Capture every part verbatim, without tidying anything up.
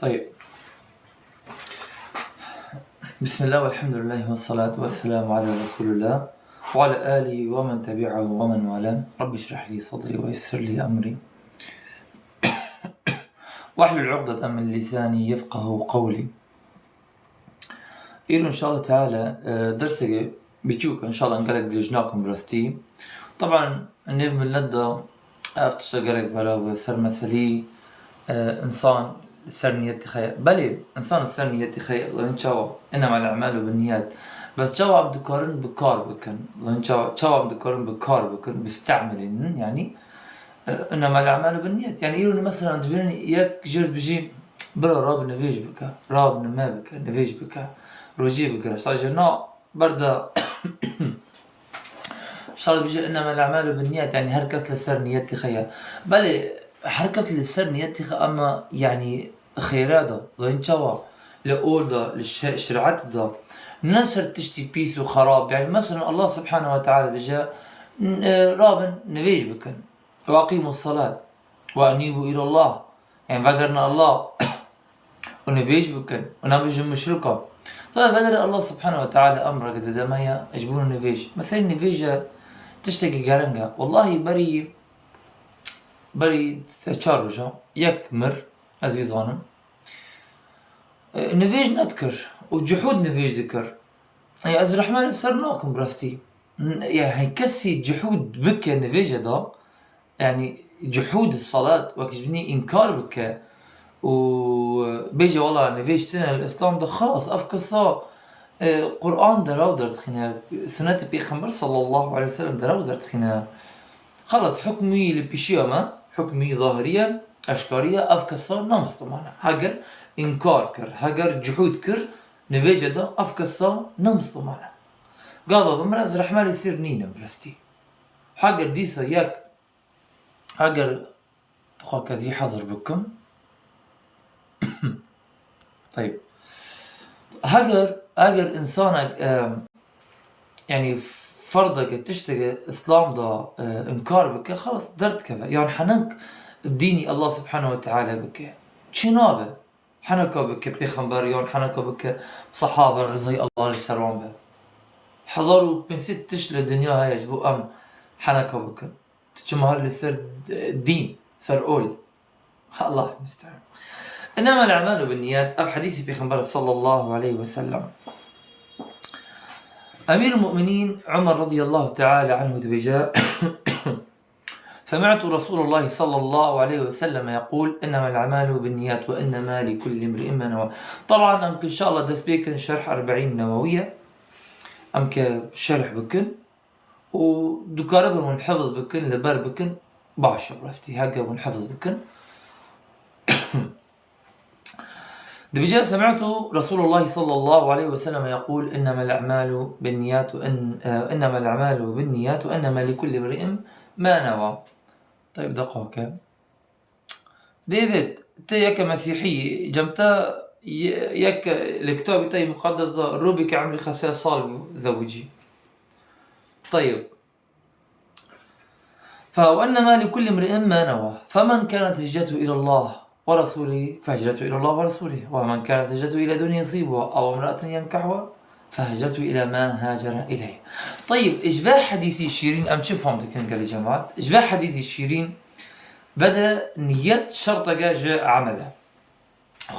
طيب. بسم الله والحمد لله والصلاة والسلام على رسول الله وعلى آله ومن تبعه ومن والاه. رب اشرح لي صدري ويسر لي أمري واحلل عقدة من لساني يفقه قولي. Îro inşallah teala, e, derseke biçûk, inşallah gelek dirêj nakim bi rastî. Teban nêv milet de ev tişta gelek belav e, ser meselî, e, insan li ser niyetî xeye. Belê, insan li ser niyetî xeye, lewin çawa? Innema el-a'malu bin niyat. Bes çawa em dikarin bi kar bikin? Lewin çawa, çawa em dikarin bi kar bikin? Biste'melînin, yanî, e, innema el-a'malu bin niyat. Yanî, îro mesela dibînin yek jêr dibêjî, bira rabe nivêj bike, rabe nime bike, nivêj bike, rojî bigire. Sadece na berda Şar dibêje, "Innema el-a'malu bin niyat", yanî her kes li ser niyetî xeye. Belê, her kes li ser niyetî xe, ama yanî xêre de, lewin çawa? Li ol de, li şe-, şerîet de. Ne ser tiştî pîs û xerab. Yanî mesela Allah subhanehu ve teala dibêje, n-, e, rabin nivêj bikin. "Ve aqimus salat ve enibu ilallah." Yanî vegerine Allah û nivêj bikin û nebijin muşrika. Zaten vedere Allah subhanehu ve teala emreke dide me ya ji bo nivêj. Meselê nivêj e tiştekî gereng e. Wellahî berî, berî se çar roja yek mir, ez wî zanim. E, nivêj nedikir û cihûd nivêj dikir. E, ez rehme li ser nakim bi rastî. N-, ya, hey, kesî cihûd bike nivêje de, yanî cihûd salat, wek ji binî înkar bike û bêje, "Wela nivêj tune li Îslam de", xelas, ev kesa, e, Quran derew derdixîne, sunetê Pêxember sallallahu aleyhi ve sellem derew derdixîne. Xelas, hukmî li pêşiya me, hukmî zahiriye, eşkariye, ev kesa ne Misliman e. Heger înkar kir, heger cihûd kir, nivêje de, ev kesa ne Misliman e. Gava bimre ez rehme li sîr nînim bi rastî. Heger dîsa yek, heger dixwa kezî hezir bikim. Teyb. Heger, heger insanek, e, yanî ferdeke, tişteke Îslam da, e, înkar bike, xelas derdikeve. Yan henek dînî Allah subhanehu ve teala bike. Çi nabe? Heneka bike pêxember, yan heneka bike sehabe, rizayê Allah li ser wan be. Hezar û pênc sed tişt li dinya heye ji bo em heneka bikin. Tu çima her li ser d-, dîn, ser ol? Allah musta'an. Innema el-a'malu bin niyat, ev hedîsî pêxember sallallahu aleyhi ve sellem. Emîrul Mu'minîn Umer radiyallahu teala anhu dibêje, سمعت رسول الله صلى الله عليه وسلم يقول: إنما الأعمال بالنيات وإنما لكل امرئ ما نوى. Teban em ki inşallah dest pê kin şerh Erbeîn Newewiye. Em ke şerh bikin û dikaribin hûn hifz bikin, li ber bikin, baş e, bi rastî, heke hûn hifz bikin. Dibêje, سمعت رسول الله صلى الله عليه وسلم يقول: إنما الأعمال بالنيات وإن-، آه، إنما الأعمال بالنيات وإنما لكل امرئ ما نوى. Teyb, deqake. David, tu yeke Mesîhî, cem te ye-, yek li kitabê te yê muqeddes de rû bike emrî xwe sê sal bû zewicî. Teyb. فوإنما لكل امرئ ما نوى، فمن كانت هجرته إلى الله ورسوله فهجرته إلى الله ورسوله، ومن كانت هجرته إلى دنيا يصيبها أو امرأة ينكحها فهجرته إلى ما هاجر إليه. Teyb, ji vê hedîsî şîrîn em çi fam dikin gelî cemaat? Ji vê hedîsî şîrîn vede niyet şerteke ji emel e.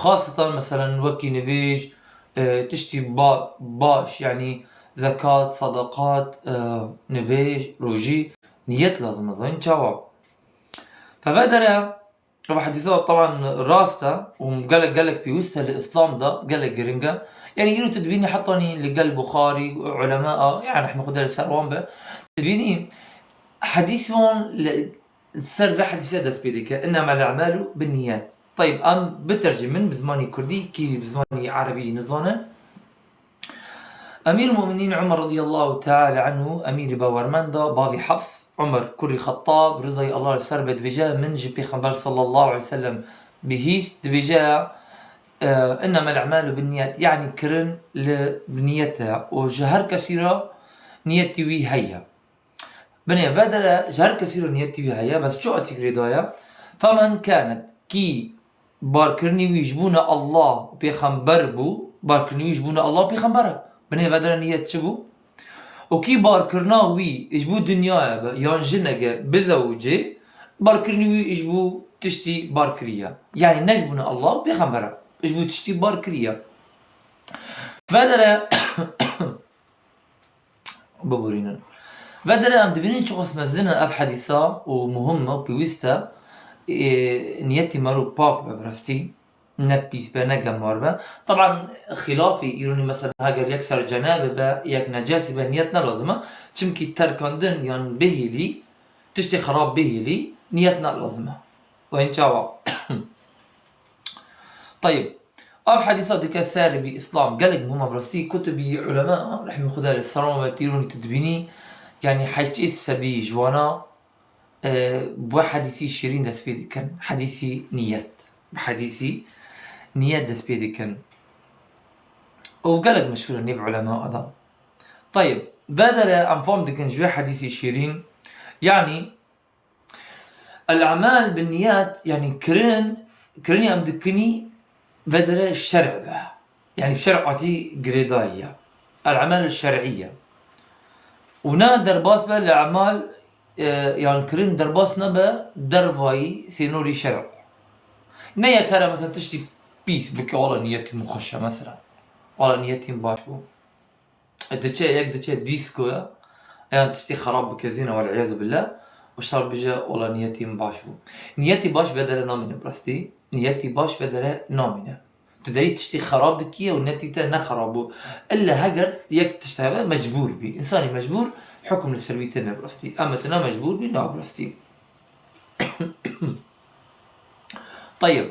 Xaseten, meselen, wekî nivêj, e, tiştî ba-, baş, yanî zekat, sedeqat, e, nivêj, rojî, niyet lazim e. Zanîn çawa? Fevê dere, ev hedîsa teban rast e û gelek, gelek pêwîst e li Îslam de, gelek giring e. Yanî îro tu dibînî hetanî li gel Buxarî û ulema, yanî rehmê Xwedê li ser wan be, tu dibînî hedîs wan li ser vê hedîsê dest pê dike. إنما الأعمال بالنيات. Teyb, em bitercîmin bi zimanî kurdî, kî bi zimanî erebî nizane. Emîr Mu'minîn Umer radiyallahu teala anhu, emîrî bawermend e, bavî Hefs, Umer kurî Xettab, rizayê Allah li ser be, dibêje, min ji Pêxember sallallahu aleyhi ve sellem bihîst, dibêje, e, إنما الأعمال بالنيات, yanî kirin li bi niyet e û ji her kesî re niyetî wî heye. Binê vê dere ji her kesî re niyetî wî heye, bes çi etî girêdaye? فمن كانت, kî barkirinî wî ji bûne Allah û pêxember bû, barkirinî wî ji bûne Allah û pêxember e. Binê vedere niyet çi bû? Û kî barkirina wî ji bo dinyaya be, yan jineke bizewicê, barkirinî wî ji bo tiştî barkiriye. Yanî ne ji bûne Allah û pêxember e. Ji bo tiştî barkiriye. Vedere, biborînin. Vedere em dibînin çiqas mezin e ev hedîsa û muhim e û pêwîst e, ê, niyetî merû pak be, bi rastî. Ne pîs be, ne gemar be. Teban xîlafî îronî mesela heger yek ser cenabê be, yek necasî be, niyet ne lazim e. Çimkî terkandin yan bihêlî, tiştê xerab bihêlî, niyet ne lazim e. Û hîn çawa? Tayib. Ev hedîsa dike ser bi Îslam. Gelek muhim e bi rastî. Kutubî ulema, rehmî Xuda lê selam ve tîronî tu dibînî. Yanî heştê sedî ji wana e, bi hedîsî şîrîn dest pê dikin. Hedîsî niyet. Bi hedîsî niyet dest pê dikin. Û gelek meşhûr e nêv ulema da. Tayib, vedere em fam dikin ji wê hedîsî şîrîn. Yanî, el-e'mal bin niyet, yanî kirin, kirinî em dikinî vedere şer'e be. Yanî şer'atî girêdayî ye. El-e'mal şer'î ye. Û ne derbas be li e'mal, e, yan kirin derbas nebe dervayî sênorî şer'ê. Ne yek here mesela tiştî pîs bike, wala niyetî min xweş e mesela. Wala niyetî min baş bû. E, diçe, yek diçe dîskoya, yan tiştî xerab bike zîne, wel iyazu billah, û şar bije, wala niyetî min baş bû. Niyetî baş vedere namîne bi rastî. Niyetî baş vedere namîne. Tu derî tiştî xerab dikî û niyetî te ne xerab bû. Îlle heger yek tişt hebe mecbûr bî. Însanî mecbûr hukm li ser wî tine bi rastî. Ema tu ne mecbûr bî, na bi rastî. Tayib.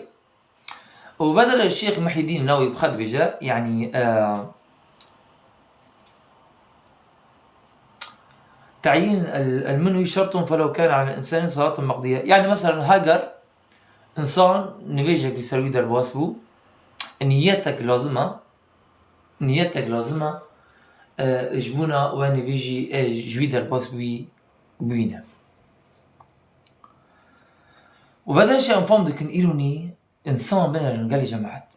Û vedere Şêx Muhyiddin Newewî bi xwe dibêje, yanî, e, تعيين ال-، المنوي شرط فلو كان على الإنسان صلاة مقضية. Yanî mesela heger însan nivêjek li ser wî derbas bû, niyetek lazim e, niyetek lazim e, e, ji bona we nivêjî, e, ji wî derbas bûyî, bûyîne. Û vedere em fam dikin îronî Însan binerin gelî cemaet.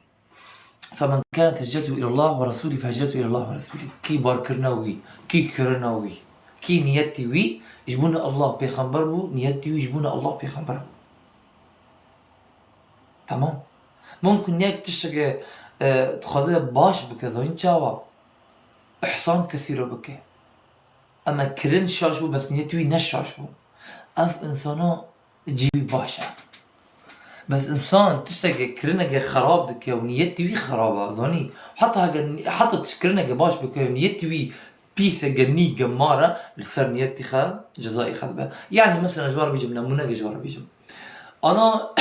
فمن كانت هجرته إلى الله ورسوله فهجرته إلى الله ورسوله. Kî barkirina wî, kî kirina wî, kî niyetî wî ji bo ne Allah pêxember bû, niyetî wî ji bo ne Allah pêxember bû. Tamam. Mumkin yek tiştekê, e, dixwaze baş bike, zanîn çawa? Îhsan kesî re bike. Ema kirin şaş bû, bes niyetî wî ne şaş bû. Ev însana cî wî baş e. Bes însan tiştekê kirinekê xerab dike û niyetî wî xerab e, zanî? Heta heger, heta tişt kirinekê baş bike û niyetî wî pîs e, genî gemar e, li ser niyetî xwe cezayê xwe dibe. Yanî mesela ji we re bêjim, nemûneke ji we re bêjim. Ana,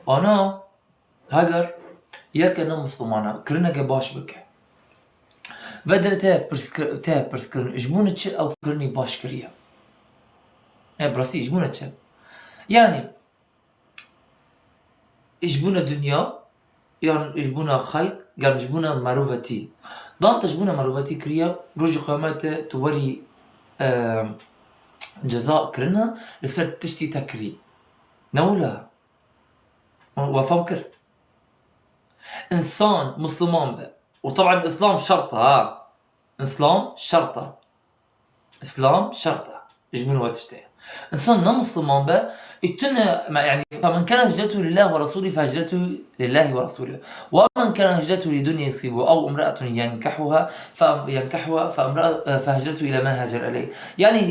ana, Heger yeke ne Misliman e, kirineke baş bike. Ve dire te pirs kir-, te pirs kirin, ji bo ne çi ew kirinî baş kiriye? E, bi rastî, ji bo ne çi? Yanî, ji bo ne dinya, yan ji bo ne xelk, yan ji bo ne merovetî. Dan te ji bo ne merovetî kiriye, rojê qiyametê tu werî, e, ceza kirine, li ser tiştî te kirî. Ne wila? We fam kir. Însan Misliman be. Û teban Îslam şert e, ha. Îslam şert e. Îslam şert e. Ji bo we tiştê. Însan ne Misliman be, î tune, me, yanî, فمن كان هجرته لله ورسوله فهجرته لله ورسوله. ومن كان هجرته لدنيا يصيبها أو امرأة ينكحها ف-، ينكحها فامرأة، فهجرته إلى ما هاجر إليه. Yanî,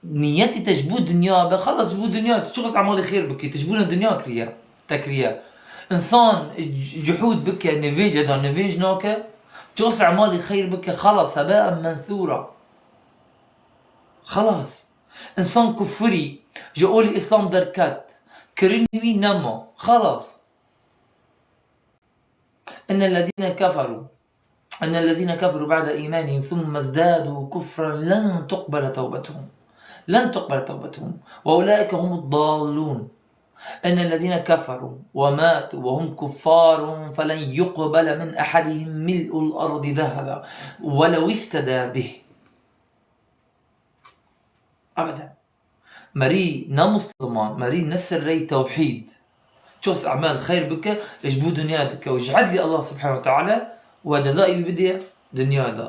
Niyetî te ji bo dinya be, xelas ji bo dinya, tu çiqas emalê xêr bikî, tu ji bo ne dinya kiriye, te kiriye. Însan c-, cihûd bike, nivêj eda, nivêj nake, çiqas emalê xêr bike, xelas hebe em mensûra. Xelas. Însan kufirî, ji olî Îslam derket, kirinî wî nema. Xelas. إن الذين كفروا، إن الذين كفروا بعد إيمانهم ثم ازدادوا كفرا لن تقبل توبتهم، لن تقبل توبتهم، وأولئك هم الضالون. إن الذين كفروا وماتوا وهم كفار فلن يقبل من أحدهم ملء الأرض ذهبا ولو افتدى به. أبدا. Merî ne musliman, merî ne ser rêyê tewhîd. Ços emel xeyr bike, ji bo dinya dike û ji edlî Allah subhanahu ve teala we cezayê wî bidê dinya de.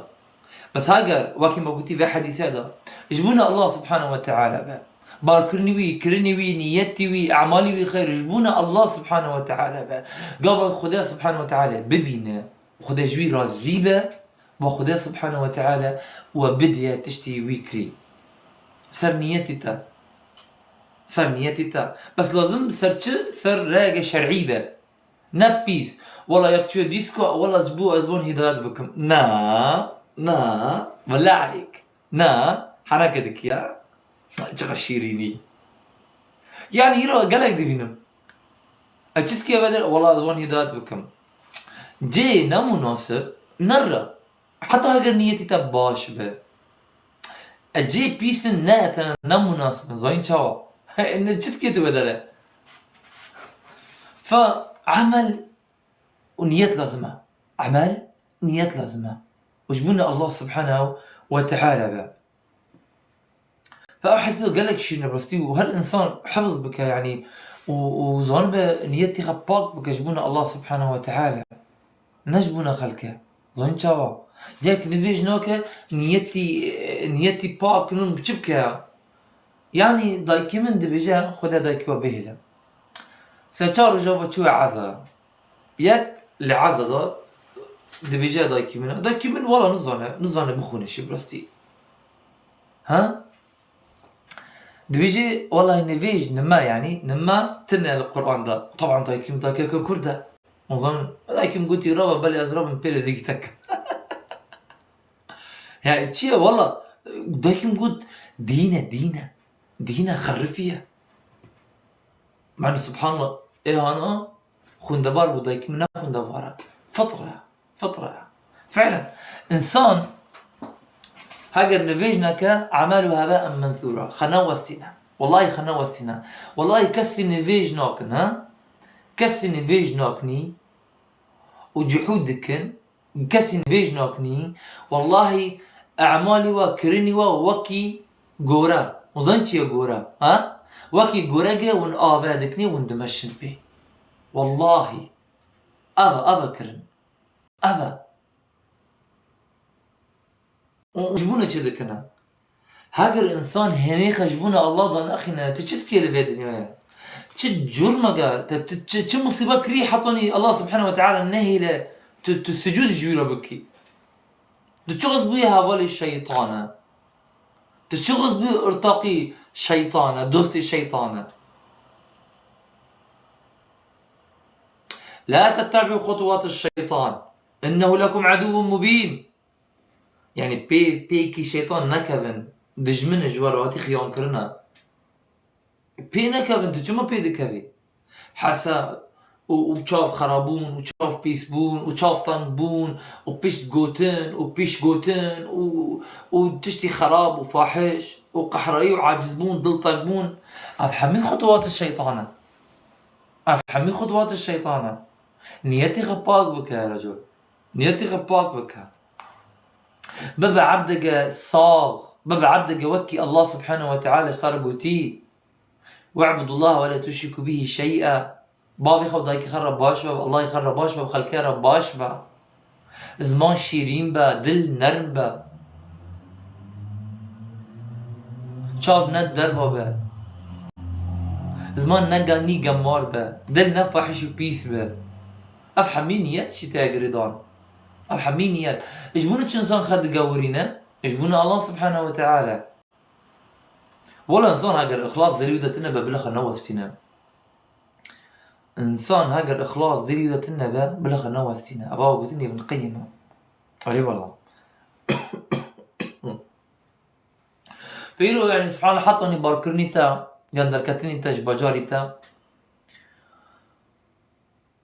Bes heger, wekî me gotî vê hedîse de, ji bona Allah subhanahu ve teala be. Barkirinî wî, kirinî wî, niyetî wî, emalî wî xeyr ji bona Allah subhanahu ve teala be. Gava Xwedê subhanahu ve teala bibîne, Xwedê ji wî razî be, ve Xwedê subhanahu ve teala we bidê tiştî wî kirî. Ser niyetî te. Ser niyetî te. Bes lazim ser çi? Ser rêyeke şer'î be. Ne pîs. Wela yek çûye dîsko, wela ji bo ez wan hidayet bikim. Na, na, wela aleyk. Na, hereke dikiya. Çiqa şîrînî. Yani îro gelek dibînim. E çi dikiye veder, wela ez wan hidayet bikim. Cê ne munasib, nere. Heta heger niyetî te baş be. E cê pîs in, ne, te ne munasib in. Zayîn çawa? Ne çi dikê tu bedere? Fe emel û niyet lazim e. Emel, niyet lazim e. Û ji bona Allah subhanahu ve teala be. Fe ew hedîsa gelek şîrîn e, bi rastî û her însan hifz bike, yanî, û, û zanibe niyetê xwe pak bike ji bona Allah subhanahu ve teala. Ne ji bona xelk e. Zanî çawa? Yek nivêj nake, niyetî, niyetî pak kirin, çi bike ya? Yanî dayikê min dibêje, Xwedê dayikê we bihêle. Se çar roja ve çûye eza. Yek li eza de dibêje dayikê min. Dayikê min wela nizane, nizane bixwîne şî bi rastî. Ha? Dibêje, wela nivêj nime, yanî nime tine li Quran de. Teban dayikê min dayikeke kurd e. O zaman dayikê min gotî, rava belê ez rabim pê re zîkî te kim. Ya çi ye wela? Dayikê min got, dîn e, dîn e. Dîn e, xerifî ye. Yani subhanallah, ê hana xwendevar bû, dayikê min ne xwendevar e. Fitra ye. Fitra ye. Fi'len, însan heger nivêj neke, emelû heba'en mensûra. Xwe ne westîne. Wellahî xwe ne westîne. Wellahî kesî nivêj nakin, ha? Kesî nivêj nakinî û cihûd dikin, kesî nivêj nakinî, wellahî emalî we, kirinî we wekî gore. Û zan çi ye gore, ha? Wekî gorege hûn ave dikinî, hûn dimeşin pê. Wellahî. Ev e, ev e kirin. Ev e. Û ji bo ne çi dikine? Heger însan hênê xwe ji bo ne Allah danexîne, tu çi dikê li vê dinyayê? Çi curmeke, te, tu çi, çi musîbe kirî hetanî Allah subhanahu ve teala nehêle tu, tu sicûd ji wî re bikî? Tu çiqas bûyî hevalê şeytan e? Tu çiqas bûyî ortaqî şeytan e, dostê şeytan e? La tettebi'u xutuwatiş şeytan. Innehu lekum aduwwun mubîn. Yani pê, pêkî şeytan nekevin, dijmin e, ji we re hatî xiyankirine. Pê nekevin, tu çima pê dikevî? Hesed û, û çav xerabûn û çav pîsbûn û çav tengbûn û pişt gotin û pîş gotin û, û tiştî xerab û fahiş û qehrayî û acizbûn, diltekbûn. Ev hemî xutuwatê şeytan e. Ev hemî xutuwatê şeytan e. Niyetê xwe pak bike, ya Resul. Niyetê xwe pak bike. Bibe ebdeke sax, bibe ebdeke wekî Allah subhanahu ve teala ji te re gotî, "We'budullaha ve la tuşriku bihi şey'a." Bavê xwe û dayikê xwe re baş be, bi Allahê xwe re baş be, bi xelkê re baş be. Ziman şîrîn be, dil nerm be. Çav ne derva be. Ziman ne ganî gemar be. Dil ne fahîş û pîs be. Ev hemî niyet jî te girêdan. Ev hemî niyet. Ji bo ne çi însan xwe digewirîne? Ji bo ne Allah subhanahu ve teala. Wela însan heger îxlas dilî wî de tune be, bila xwe newestîne. Însan heger îxlas dilî wî de tune be, bila xwe newestîne. Eva gotin Ibn Qeyyim e. Erê wela. Peyro, yani, subhanallah, hetanî barkirinî te, yan derketinî te ji bajarî te,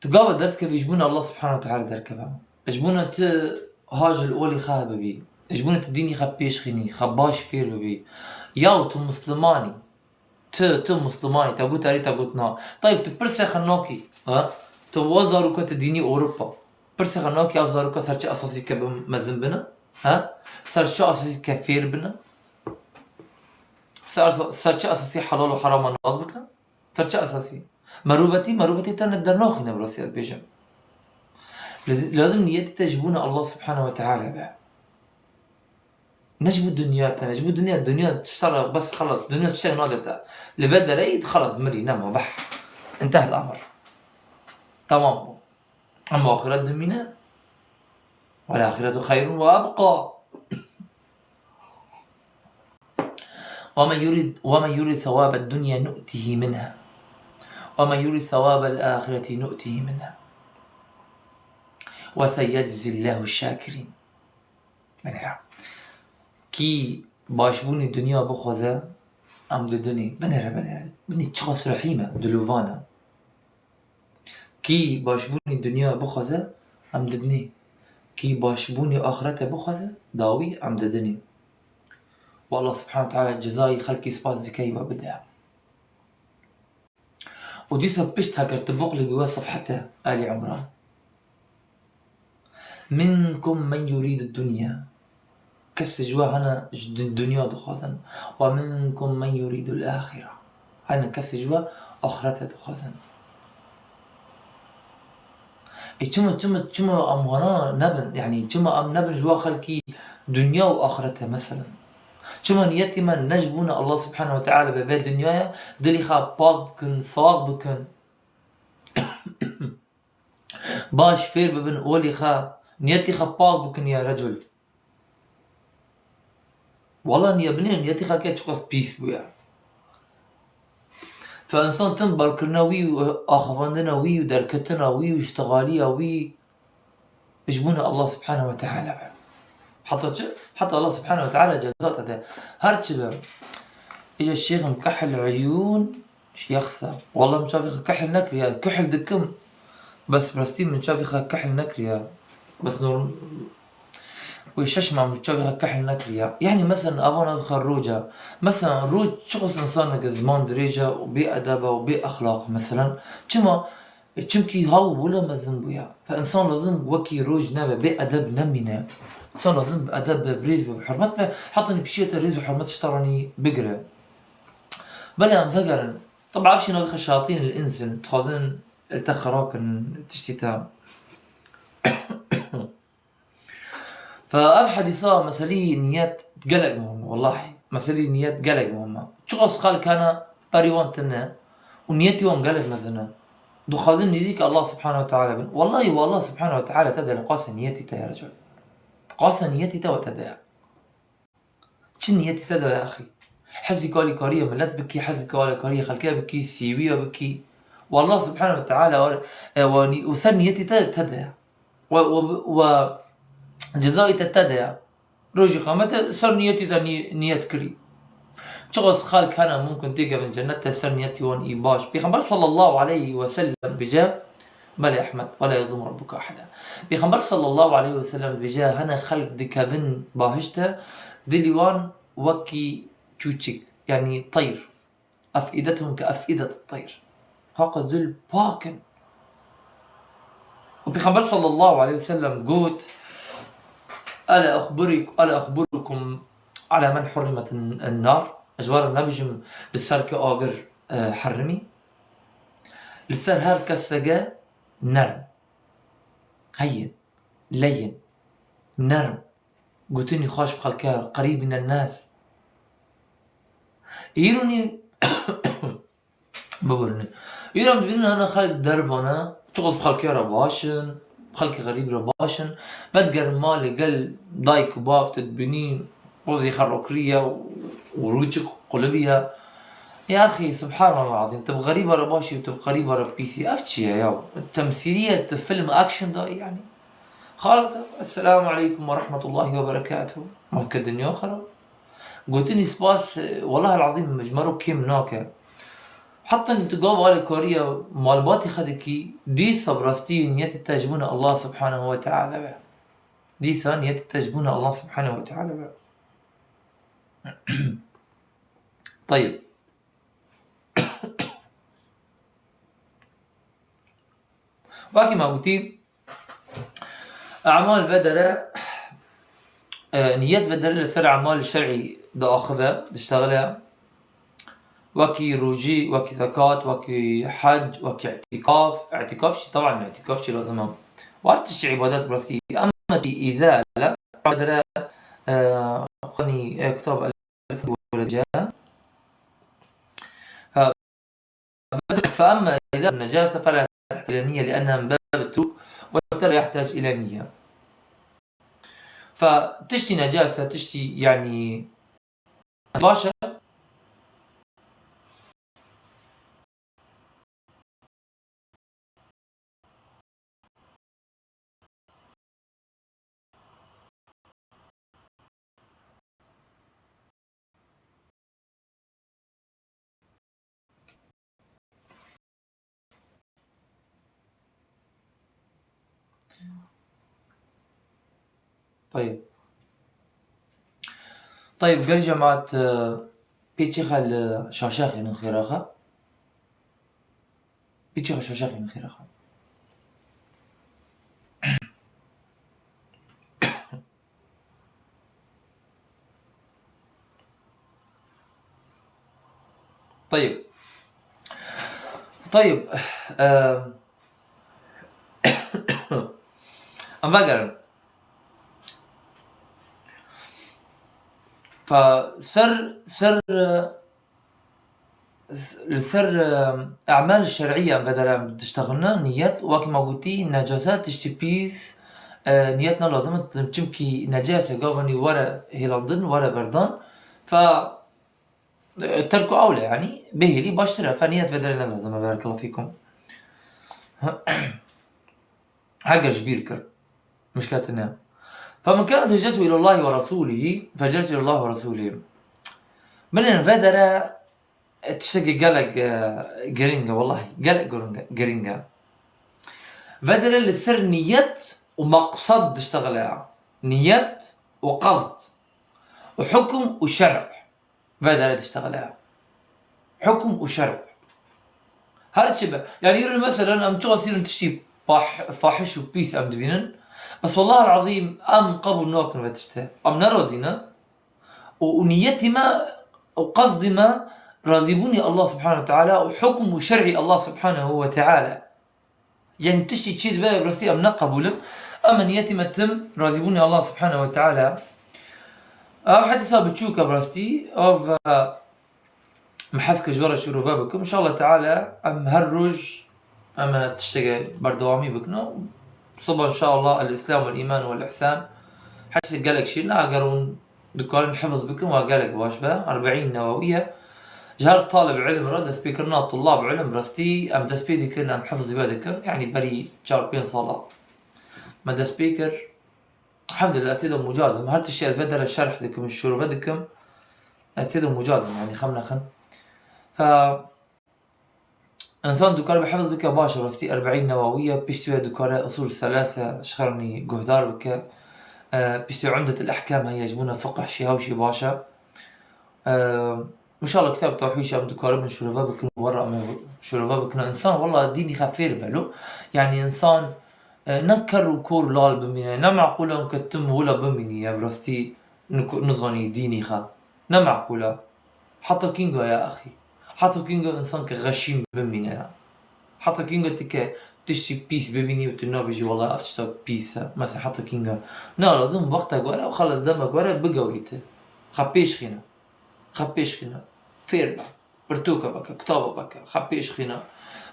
tu gava derdikevî ji bo ne Allah subhanahu ve teala derkeve. Ji bo ne tu ha ji li olî xwe bibî. Ji bo ne tu dînî xwe pêş xînî, xwe baş fêr bibî. Yaw tu muslimanî. Tu, tu muslimanî, te got erê, te got na. Tayib, tu pirsê xwe nakî, ha? Tu wa zaroka tu dînî Ewropa. Pirsê xwe nakî, ev zaroka ser çi esasî ke bin mezin bine? Ha? Ser çi esasî ke fêr bine? ser, ser çi esasî helal û herama nas bikin? Ser çi esasî? Merûvetî, merûvetî te ne dernaxîne, bi rastî ez bêjim. Lez-, lazim niyetî te ji bûna Allah Subhanahu ve Teala be. Ne ji bo dinya te, ne ji bo dinya, dinya tişta re bes xelas, dinya tiştek nade te. Li vê derê yî xelas mirî, nema, beh. Inteh el-emr. Tamam bû. Ama axiret dimîne. Vel-ahiretu xeyrun ve ebqa. ومن يرد، ومن يرد ثواب الدنيا نؤته منها، ومن يرد ثواب الآخرة نؤته منها، وسيجزي الله الشاكرين. Binêre. Kî başbûnê dinya bixwaze, em didinê. Binêre, binêre. Binê çiqas rehîm e, dilovan e. Kî başbûnê dinya bixwaze, em didinê. Kî başbûnê axirete bixwaze, dawî em didinê. Û Allah Subhanahu Teala cezayê xelkî spas dike, wî bide. Û dîsa pişt hekir tu biqulibî we sefhete Alî Imran. منكم من يريد الدنيا. Kesê ji we hene ji di-, dinya dixwazin. ومنكم من يريد الآخرة. Hene kesê ji we axirete dixwazin. Ê çima, çima, çima em wana nebin? Yanî çima em nebin ji we xelkî dinya û axirete, meselen? Çima niyetî me ne ji bûna Allah Subhanahu ve Teala be vê dinyaya, dilî xwe pak bikin, sax bikin? Baş fêr bibin olî xwe, niyetî xwe pak bikin ya recul. Wala niye binê niyetî xwe ke çiqas pîs bûye. Fe insan tim barkirina wî û axivandina wî û derketina wî û îştixaliya wî ji bûna Allah Subhanahu ve Teala be. Heta çi? Heta Allah Subhanahu ve Teala ceza te de. Her çi be. Îca şêxim kehil uyûn, Şiyexsa. Walla min çavê xwe kehil nekiriye. Kuhil dikim. Bes bi rastî min çavê xwe kehil nekiriye. Bes norm-, wê şeş mah min çavê xwe kehil nekiriye. Yanî meselen avan ev xwe roc e. Meselen roc çiqas insaneke ziman dirêj e û bê edeb e û bê exlaq e meselen. Çima? E, çimkî haw wilo mezin bûye. Fe insan lazim wekî roc nebe, bê edeb nemîne. Insan lazim bi edeb be, bi rêz be, bi hurmet be. Heta nî pişiye te rêz û hurmet ji te ranî bigire. Belê em vegerin. Teba ev şîna xwe şatîn li ins in, dixwazin li te xera kin, tiştî te. Fe ev hedîsa meselî niyet gelek muhim e, wellahî. Meselî niyet gelek muhim e. Çiqas xelk hene, berî wan tune û niyetî wan gelek mezin e. Dixwazin nêzîk Allah Subhanahu ve Teala bin. Wellahî we Allah Subhanahu ve Teala te de li qase niyetî te ye, Recep. Qase niyetî te we te de ye. Çi niyetî te de ye axî? Hezî alîkariyê milet bikî, hezî alîkariyê xelkê bikî, sîwiya bikî. Wallah Subhanahu ve Teala, e, we nî-, û ser niyetî te, te de ye. We, we, we cezayê te, te de ye. Rojî qiyamete ser niyetî te nî-, niyet kirî. Çiqas xelk hene mumkin têkevin cennet te ser niyetî wan î baş. Pêxember sallallahu aleyhi ve sellem bêje, Belê Ehmed, "Ve la yezlimu rabbuke ahada." Pêxember sallallahu aleyhi ve sellem dibêje, hene xelk dikevin bahişte, dilî wan wekî çûçik, yanî teyr. "Ef'idetuhum ke ef'idetit teyr." Haqe zul pak in. Û Pêxember sallallahu aleyhi ve sellem got, "Ele exburik-, ele exburukum ala men hurrimet en-, en-nar?" Ez ji we re nebijim li ser ke agir, e, herimî? Li ser her kesege nerm. Heyin, leyin, nerm. Gotinî xweş bi xelke re, qerîb mîne nas. Îro nî, biborîne. Îro em dibînin hene xelk dervane, çiqas bi xelkê re baş in, bi xelkê xerîb re baş in. Vedigerin malê gel dayik û bav tu dibînî, pozê xwe rokiriye û rûçik qulibî ye. Ya axî, subhanallah azîm, tu bi xerîba re baş î û tu bi xerîba re pîs î. Ev çi ye ya? Temsîlî ye, tu film action dayî yanî. Xalas, Esselamu aleykum ve rahmetullahi ve berekatuhu. Ma ke dinya xerab. Gotinî spas, e, wellahil azîm, ji me re kêm nake. Heta tu gav alîkariya malbatê xwe dikî, dîsa bi rastî niyetê te ji bona Allah Subhanahu ve Teala be. Dîsa niyetê te ji bona Allah Subhanahu ve Teala be. Tayyib. Wekî me gotî, emal vedere, e, niyet vedere li ser emal şer'î diaxive, diştexile. وەکی ڕووژی، وەکی زەکات، وەکی حەج، وەکی ئیعتیکاف. ئیعتیکاف چی؟ طبعا ئیعتیکاف چی لازمە؟ وار تشتی عیبادەت بڕستی. ئەمە تی ئیزالە، قدرە، ئە، خونی، ئە، کتاب الف ولا جا. ف-، فأما إذا النجاسة فلا تحتاج إلى نية لأنها من باب الترك وبالتالي لا يحتاج إلى نية. ف تشتی نەجاسە، تشتی، یعنی، باشە. طيب. طيب، gel cemaat, e, pêçî xwe li şaşa xînin xêra xwe. Pêçî xwe şaşa xînin xêra xwe. طيب. طيب. Ehm, em vegerin. Fa ser, ser, li ser, e, e'mal şer'î em vedere em diştexilne, niyet, wekî me gotî, necase tiştî pîs, e, niyet ne lazim e, çimkî necase gavanî were hêlandin, were berdan. Fa, e, terku ewle, yanî bêhêlî baştir e. Fa niyet vedere ne lazim e, barakallahu fîkum. Heger ji bîr kir. Mişkilete ne. فمن كانت هجرته إلى الله ورسوله فهجرته إلى الله ورسوله. Binên vedere, e, tiştekî gelek, e, giring e, wellahî, gelek giring e, giring e. Vedere li ser niyet û meqsed diştexile ya. Niyet û qesd. Û hukm û şer'î. Vedere diştexile. Hukm û şer'î. Her çi be. Yani, yürü mesela, em çiqa sîrin tiştî pah-, fahiş û pîs em dibînin. Bes, wellahil azîm, em qebûl nakin ve tişte. Em ne razî ne. Û, û niyetî me û qesdî me razîbûnî Allah Subhanahu ve Teala û hukm û şer'î Allah Subhanahu ve Teala. Yani tiştî çi dibe, bi rastî em ne qebûl in. Em niyetî me tim razîbûnê Allah Subhanahu ve Teala. Ev hedîsa biçûk e, bi rastî. Ev, e, em hez kir ji we re şirove bikim. Înşallah Teala em her roj em tişteke berdewamî bikin. Siba înşallah el-Îslam wel-Îman wel-Îhsan. Hedîsek gelek şîrin e, eger hûn dikarin hifz bikin, wa gelek baş be. Erbeîn Newewiye. Ji her talib ilim re destpêkirina tulab ilim, rastî em dest pê dikin, em hifzî we dikin. Yanî berî çar pênc sala me dest pê kir. Elhamdülillah, ez tê de mucaz im. Her tiştê ez vedere şerh dikim, şirove dikim. Ez tê de mucaz im, yanî xem nexin. Fe, Însan dikare bi hifz bike baş e, rastî Erbeîn Newewiye, piştî wê dikare Usul Selase ji xewnî guhdar bike. E, piştî wê Umdetul Ehkam heye, ji bona fiqh jî hew jî baş e. E, înşallah kitab tewhîd jî em dikaribin şirove bikin, were em ê şirove bikin. Însan wela dînî xwe fêr be lo. Yanî însan, e, ne ker û kor lal bimîne, ne meqûl e ke tim wila bimînî, ya bi rastî nik-, nizanî dînî xwe. Ne meqûl e. Heta kînga ya axî? Heta kînga însan ke xeşîm bimîne ya? Heta kînga tu ke tiştî pîs bibînî û tu nabêjî, "Wela ev tişta pîs e"? Mesela heta kînga? Na, lazim wextek were û xelas demek were bigewrîte. Xwe pêş xîne. Xwe pêş xîne. Fêr be. Pirtûke veke, kitaba veke. Xwe pêş xîne.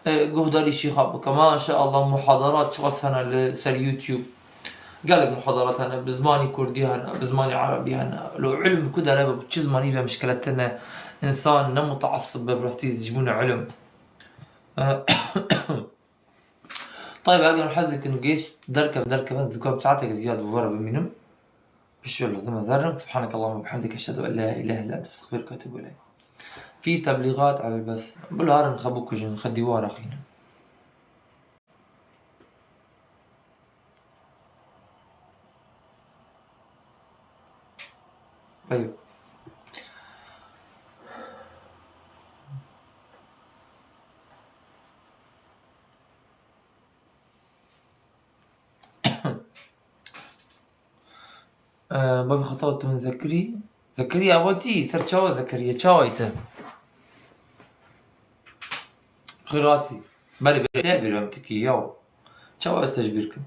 E, guhdarî şîxa bike. Maşeallah, muhadarat çiqas hene li ser YouTube. Gelek muhadarat hene, bi zimanî kurdî hene, bi zimanî erebî hene. Lo ilm ku dere be, bi çi zimanî be, mişkilete ne. Însan ne mutaassib be, bi rastî ji bo ne ilm. Tayyib, eger hez dikin, geç derkevin, derkevin, ez dikarim saeteke ziyad bi we re bimînim. Piştre lazim ez herim. Subhaneke Allahümme ve bihamdike, eşhedü en la ilahe illa ente, estağfiruke ve etûbü ileyk. Fî teblîgat, Ebil Bes. Bila herin xwe bikujin, xwe dîwara xînin. Tayyib. Ee, bavê xwe tawa tu min Zekirî. Zekirî, ava tî, ser çawa Zekirî ye? Çawa yî te? Xêratî. Belê, belê, te bîr em tikî, yaw. Çawa ez te ji bîr kim?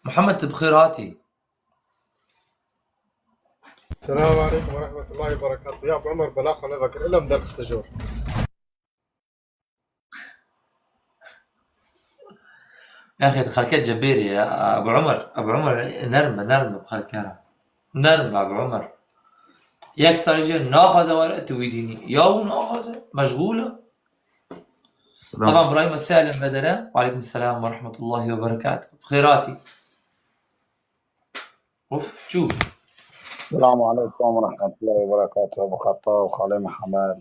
Muhammed, tu bi xêr hatî. Selamun aleykum ve rahmetullahi ve berekatuhu. Ya Ebu Umer, bela xwe nevekir. Ilem derxiste jor. Yaxê, xelke cebêrî ye. Ebu Umer, Ebu Umer, nerm be, nerm be bi xelke re. Nerm be, Ebu Umer. Yek sarî jê naxwaze were, tu wî dînî. Ya û naxwaze, meşgûl e. Selam. Tamam, Ibrahim Selim vedere. Ve aleykum selam ve rahmetullahi ve berekatuhu. Xêratî. Of, çû. Selamu aleykum ve rahmetullahi ve berekatuhu. Ebu Xettab, Xalê Mihemed.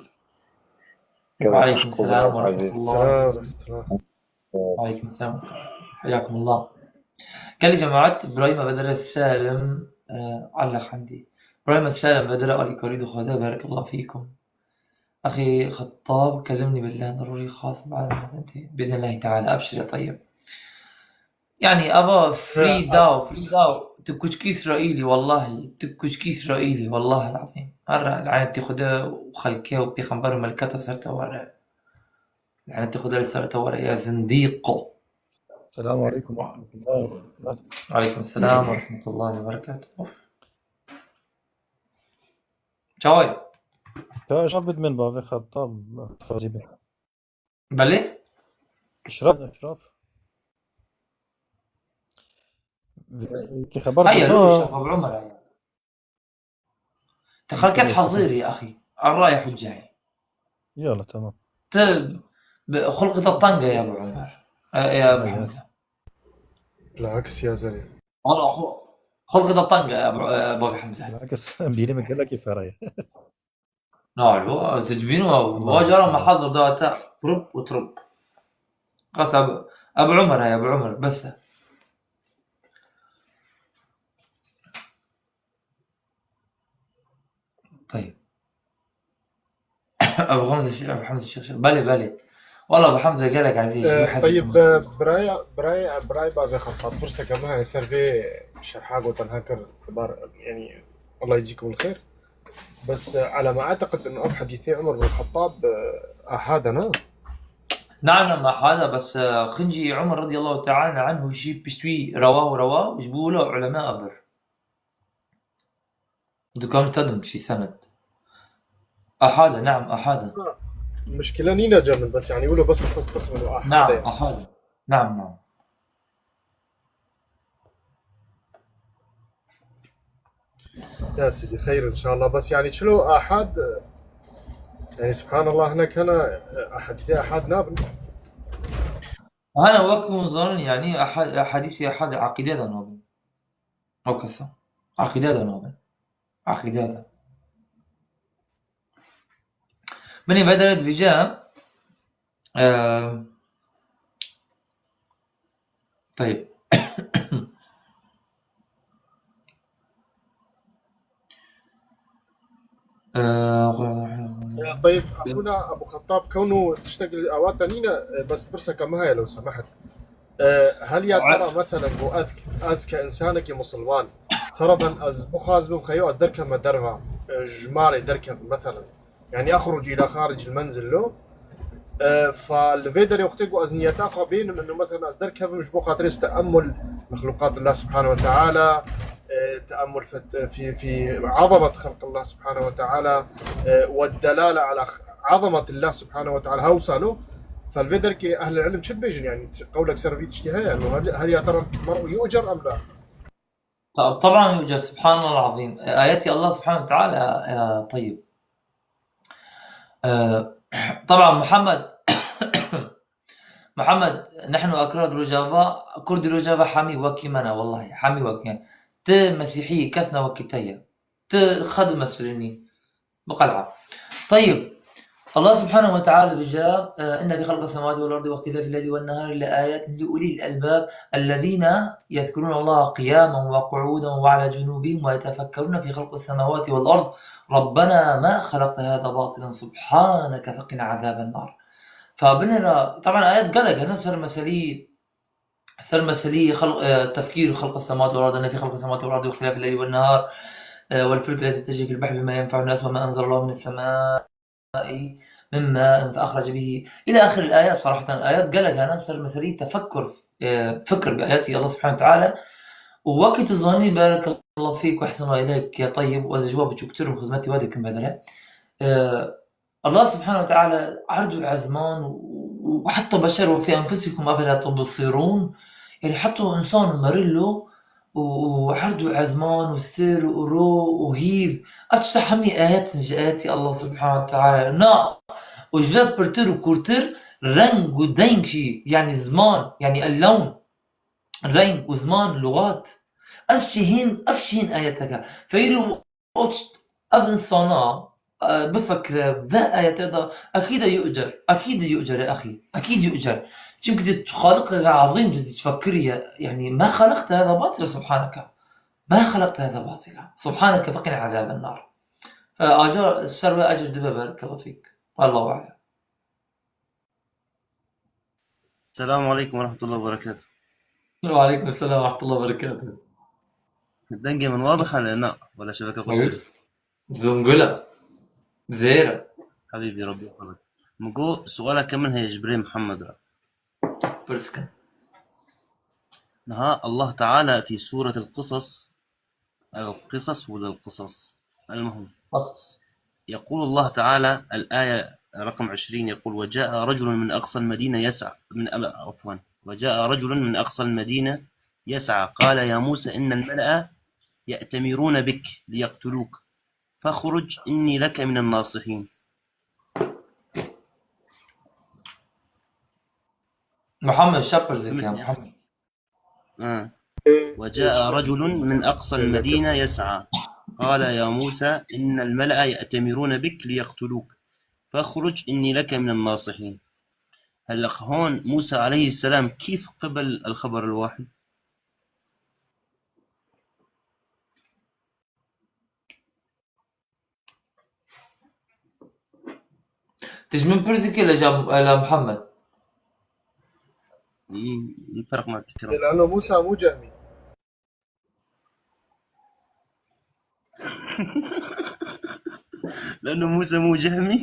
Gelek Aleykum hoş bulduk, selam ve Aziz. Rahmetullah. Selam ve rahmetullah. Aleykum selam. Hayyakumullah. Gelî cemaat, Ibrahim vedere Selim, e, Allah hamdi. Ibrahim Selim vedere alîkarî dixwaze, berekallahu fîkum. Axî Xettab, kelimnî billah, derûrî xas, ba'd ma tentî. Biiznillahi teala, ebşir ya tayyib. Yani, ava free daw, free daw. Tu kuçkî Îsraîlî, wallahî. Tu kuçkî Îsraîlî, wallahil azîm. Her lanetî Xuda û xelkê û pêxember û melketa ser te were. Lanetî Xuda li ser te were, ya zindîqo. Selamun aleykum ve rahmetullahi ve berekatuhu. Aleykum selam ve rahmetullahi ve berekatuhu. Of. Çawa ye? Ka eşraf bidmin bavê Xettab, tazî be. Belê? Eşraf, Eşraf. Ki xeber Haya, bida. Lo Eşraf, Ebu Umer, haya. Te xelket hazirî, axî. Erraya huceyê. Yala, tamam. Te bi xulqi te teng e ya Ebu Umer. E, ya Ebu Hamze. Bilakis ya Zerî. Wala xu-, xulqi te teng e ya Ebu, e, Bavê Hamze. Bilakis, bîrê min gelekî feraya. Na, lo, tu dibînî wa, wa cara me hazir da te, trup û trup. Qas Ebu, Ebu Umer heye, Ebu Umer, bes e. Tayyib. Ebu Hamza Şêx, Ebu Hamza Şêx, Şêx. Belê, belê. Wala Ebu Hamza gelek ezîz, Ee, Şêx Hezî. Tayyib, e, biraya, biraya, biraya Bavê Xettab, pirseke min heye ser vê şerha gotin ha kir, tibar, yani, Allah yeczikum el xeyr. Bes, e, ala ma e'teqid inu ev hedîsê Umar bin Xettab, e, ahad e, na? Naam, naam, ahad e, bes, e, xincî Umar radiyallahu teala anhu jî pişt wî rewa û rewa, ji bo wilo ulema bir. Dikam tedim şî senet. Ahad e, naam, ahad e. Ha, mişkile nîne cem min, bes yani wilo bes min xwest pirs min û ahad e. Naam, ahad e. Naam, naam. Ya Sîdî, xeyr inşallah. Bes yani çilo ahad, yani subhanallah, hinek hene, e, hadîsê ahad nabin. Hene wek hûn zanin yani ahad, hadîsê ahad aqîde de nabin. O kesa. Aqîde de nabin. Aqîde de. Min ê vedere dibêje, e, Tayyib. Ee, Ya, tayyib, axûna Ebu Xettab, kewno tiştek li awata nîne, e, bes pirseke min heye lew semahet. E, hel ya tera, mesela, bo ezk-, ez ke insanekî musulman, feradan ez bixwazim xeyo ez derkevme derva, e, ji malê derkevim, mesela. Yani, اخرج إلى خارج المنزل lo. E, fa li vê derê wextê ku ez niyeta xwe bînim, inu, mesela, ez derkevim ji bo xatirê ez teemul mexluqat Allah subhanahu ve teala, e, teemul fi, fi, fi azamet xelq Allah subhanahu ve teala, e, ve delale ala azamet Allah subhanahu ve teala. Hewsa lo, fa li vê derkê ehlul ilm çi dibêjin, yani, qewlek ser vî tiştî heye, inu, hel, hel ya tera mer'u yu'cer em la? Tab-, taban, hoca, subhanallah azîm. E, ayetî Allah subhanahu ve teala, e, tayyib. E, taban, Muhammed, Muhammed, nehnu ekra di Rojava, Kurd di Rojava hemî wekî me ne, wellahî, hemî wekî me. Ti Mesîhî, kes ne wekî te ye. Ti xwe dimesirînî. Bi qel'a. Tayyib. Allah subhanahu ve teala dibêje, e, إن في خلق السماوات والأرض واختلاف الليل والنهار لآيات لأولي الألباب الذين يذكرون الله قياما وقعودا وعلى جنوبهم ويتفكرون في خلق السماوات والأرض ربنا ما خلقت هذا باطلا سبحانك فقنا عذاب النار. Fa binêre, taban ayet gelek hene ser meselî Ser meselî xelq, e, tefkîr xelq semawat wal ard, ne fî xelq semawat wal ard û îxtilaf el-leyl wan nehar, e, والفلك التي تجري في البحر بما ينفع الناس وما أنزل الله من السماء من ماء فأخرج به إلى آخر الآيات. صراحة آيات gelek hene ser meseleyî tefekkur, e, fikir bi ayetî Allah Subhanahu Teala. Û wekî tu zanî, barekallahu fîk ve ehsenu ileyk ya Tayyib, û ez ê ji we biçûktir û xizmetî we dikim bedere. E, Allah Subhanahu ve Teala erd û ezman û, û hetta beşer ve fî enfusikum efela tubsirûn. Yani hetta însan merilo û, û erd û ezman û sir û ro û hîv. Ev tişta hemî ayet in ji ayetî Allah Subhanahu ve Teala. Na, û ji ve pirtir û kûrtir reng û deng jî, yani zman, yani el-lewn, reng û zman, lugat. Ev şihîn, ev şihîn ayeteke. Feyr û Ev insana, e, bifekire, vê ayetê de ekîd e yu'cer. Ekîd yu'cer e exî. Ekîd yu'cer. Çimkî tu xaliqeke ezîm tu difekiriye. Yani, ma xelaqte heza batila subhaneke. Ma xelaqte heza batila. Subhaneke feqina azaben nar. Fe acar, ser wê ecr dibe, barekallahu fîk. Wallahu alem. السلام عليكم ورحمة الله وبركاته. وعليكم السلام ورحمة الله وبركاته. Dengê min واضح e, na? Wala şebeke xwe Buyur. Zungula. Zêra. Habîbî, Rabbî yahfazek. Min got, sualeke min heye ji birê Mihemed re. Pirs kin. Niha Allah Teala fî Sûretil Qisas, Al-Qisas wala Al-Qisas? Al-muhim. Qisas. يقول الله تعالى، الآية رقم عشرين، يقول: "وجاء رجل من أقصى المدينة يسعى"، من، عفوا، "وجاء رجل من أقصى المدينة يسعى، قال: يا موسى، إن الملأ يأتمرون بك ليقتلوك، فاخرج إني لك من الناصحين". Muhammed, şapir zikre, Muhammed. آه. "وجاء رجل من أقصى المدينة يسعى، قال: يا موسى، إن الملأ يأتمرون بك ليقتلوك، فاخرج إني لك من الناصحين". هلق هون موسى عليه السلام كيف قبل الخبر الواحد؟ Tu ji min pirs dikî, Ela Muhammed? مم، فرق معك كثير. لأنه موسى مو جهمي. لأنه موسى مو جهمي.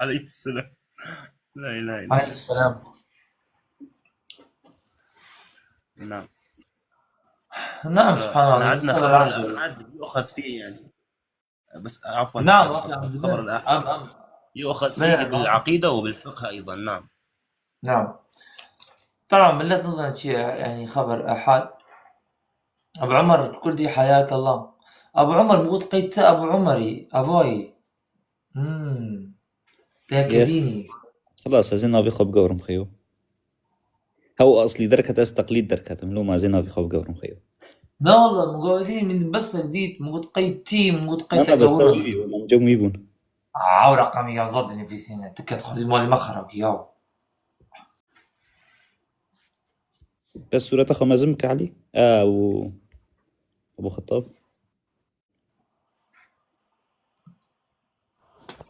عليه السلام. لا إله إلا الله. Aleyhisselam. نعم. نعم، سبحان احنا الله. عندنا خبر الآحاد يؤخذ فيه يعني. بس عفوا، نعم، خبر، احنا عندنا خبر الآحاد أم أم يؤخذ لا، فيه بالعقيدة وبالفقه أيضا. نعم. نعم. طبعا ملت نظن شيء يعني خبر آحاد. أبو عمر الكردي، حياك الله. أبو عمر، موت قيت أبو عمري، أبوي. مم. تاكديني. خلاص، ez ê navê xwe bigewirim xeyo. Hew aslî derket, ez teqlîd derketim. Loma ez ê navê xwe bigewirim xeyo. لا والله، مقاولين من بس جديد، موت قيت تي، موت قيت Ana bes أبو wî bû, em cem wî bûn. عاو رقمي يا ضد نفسينا، تكت خذي مالي مخرب ياو. Bes sûreta xwe mezin bike Elî. E, û Ebu Xettab.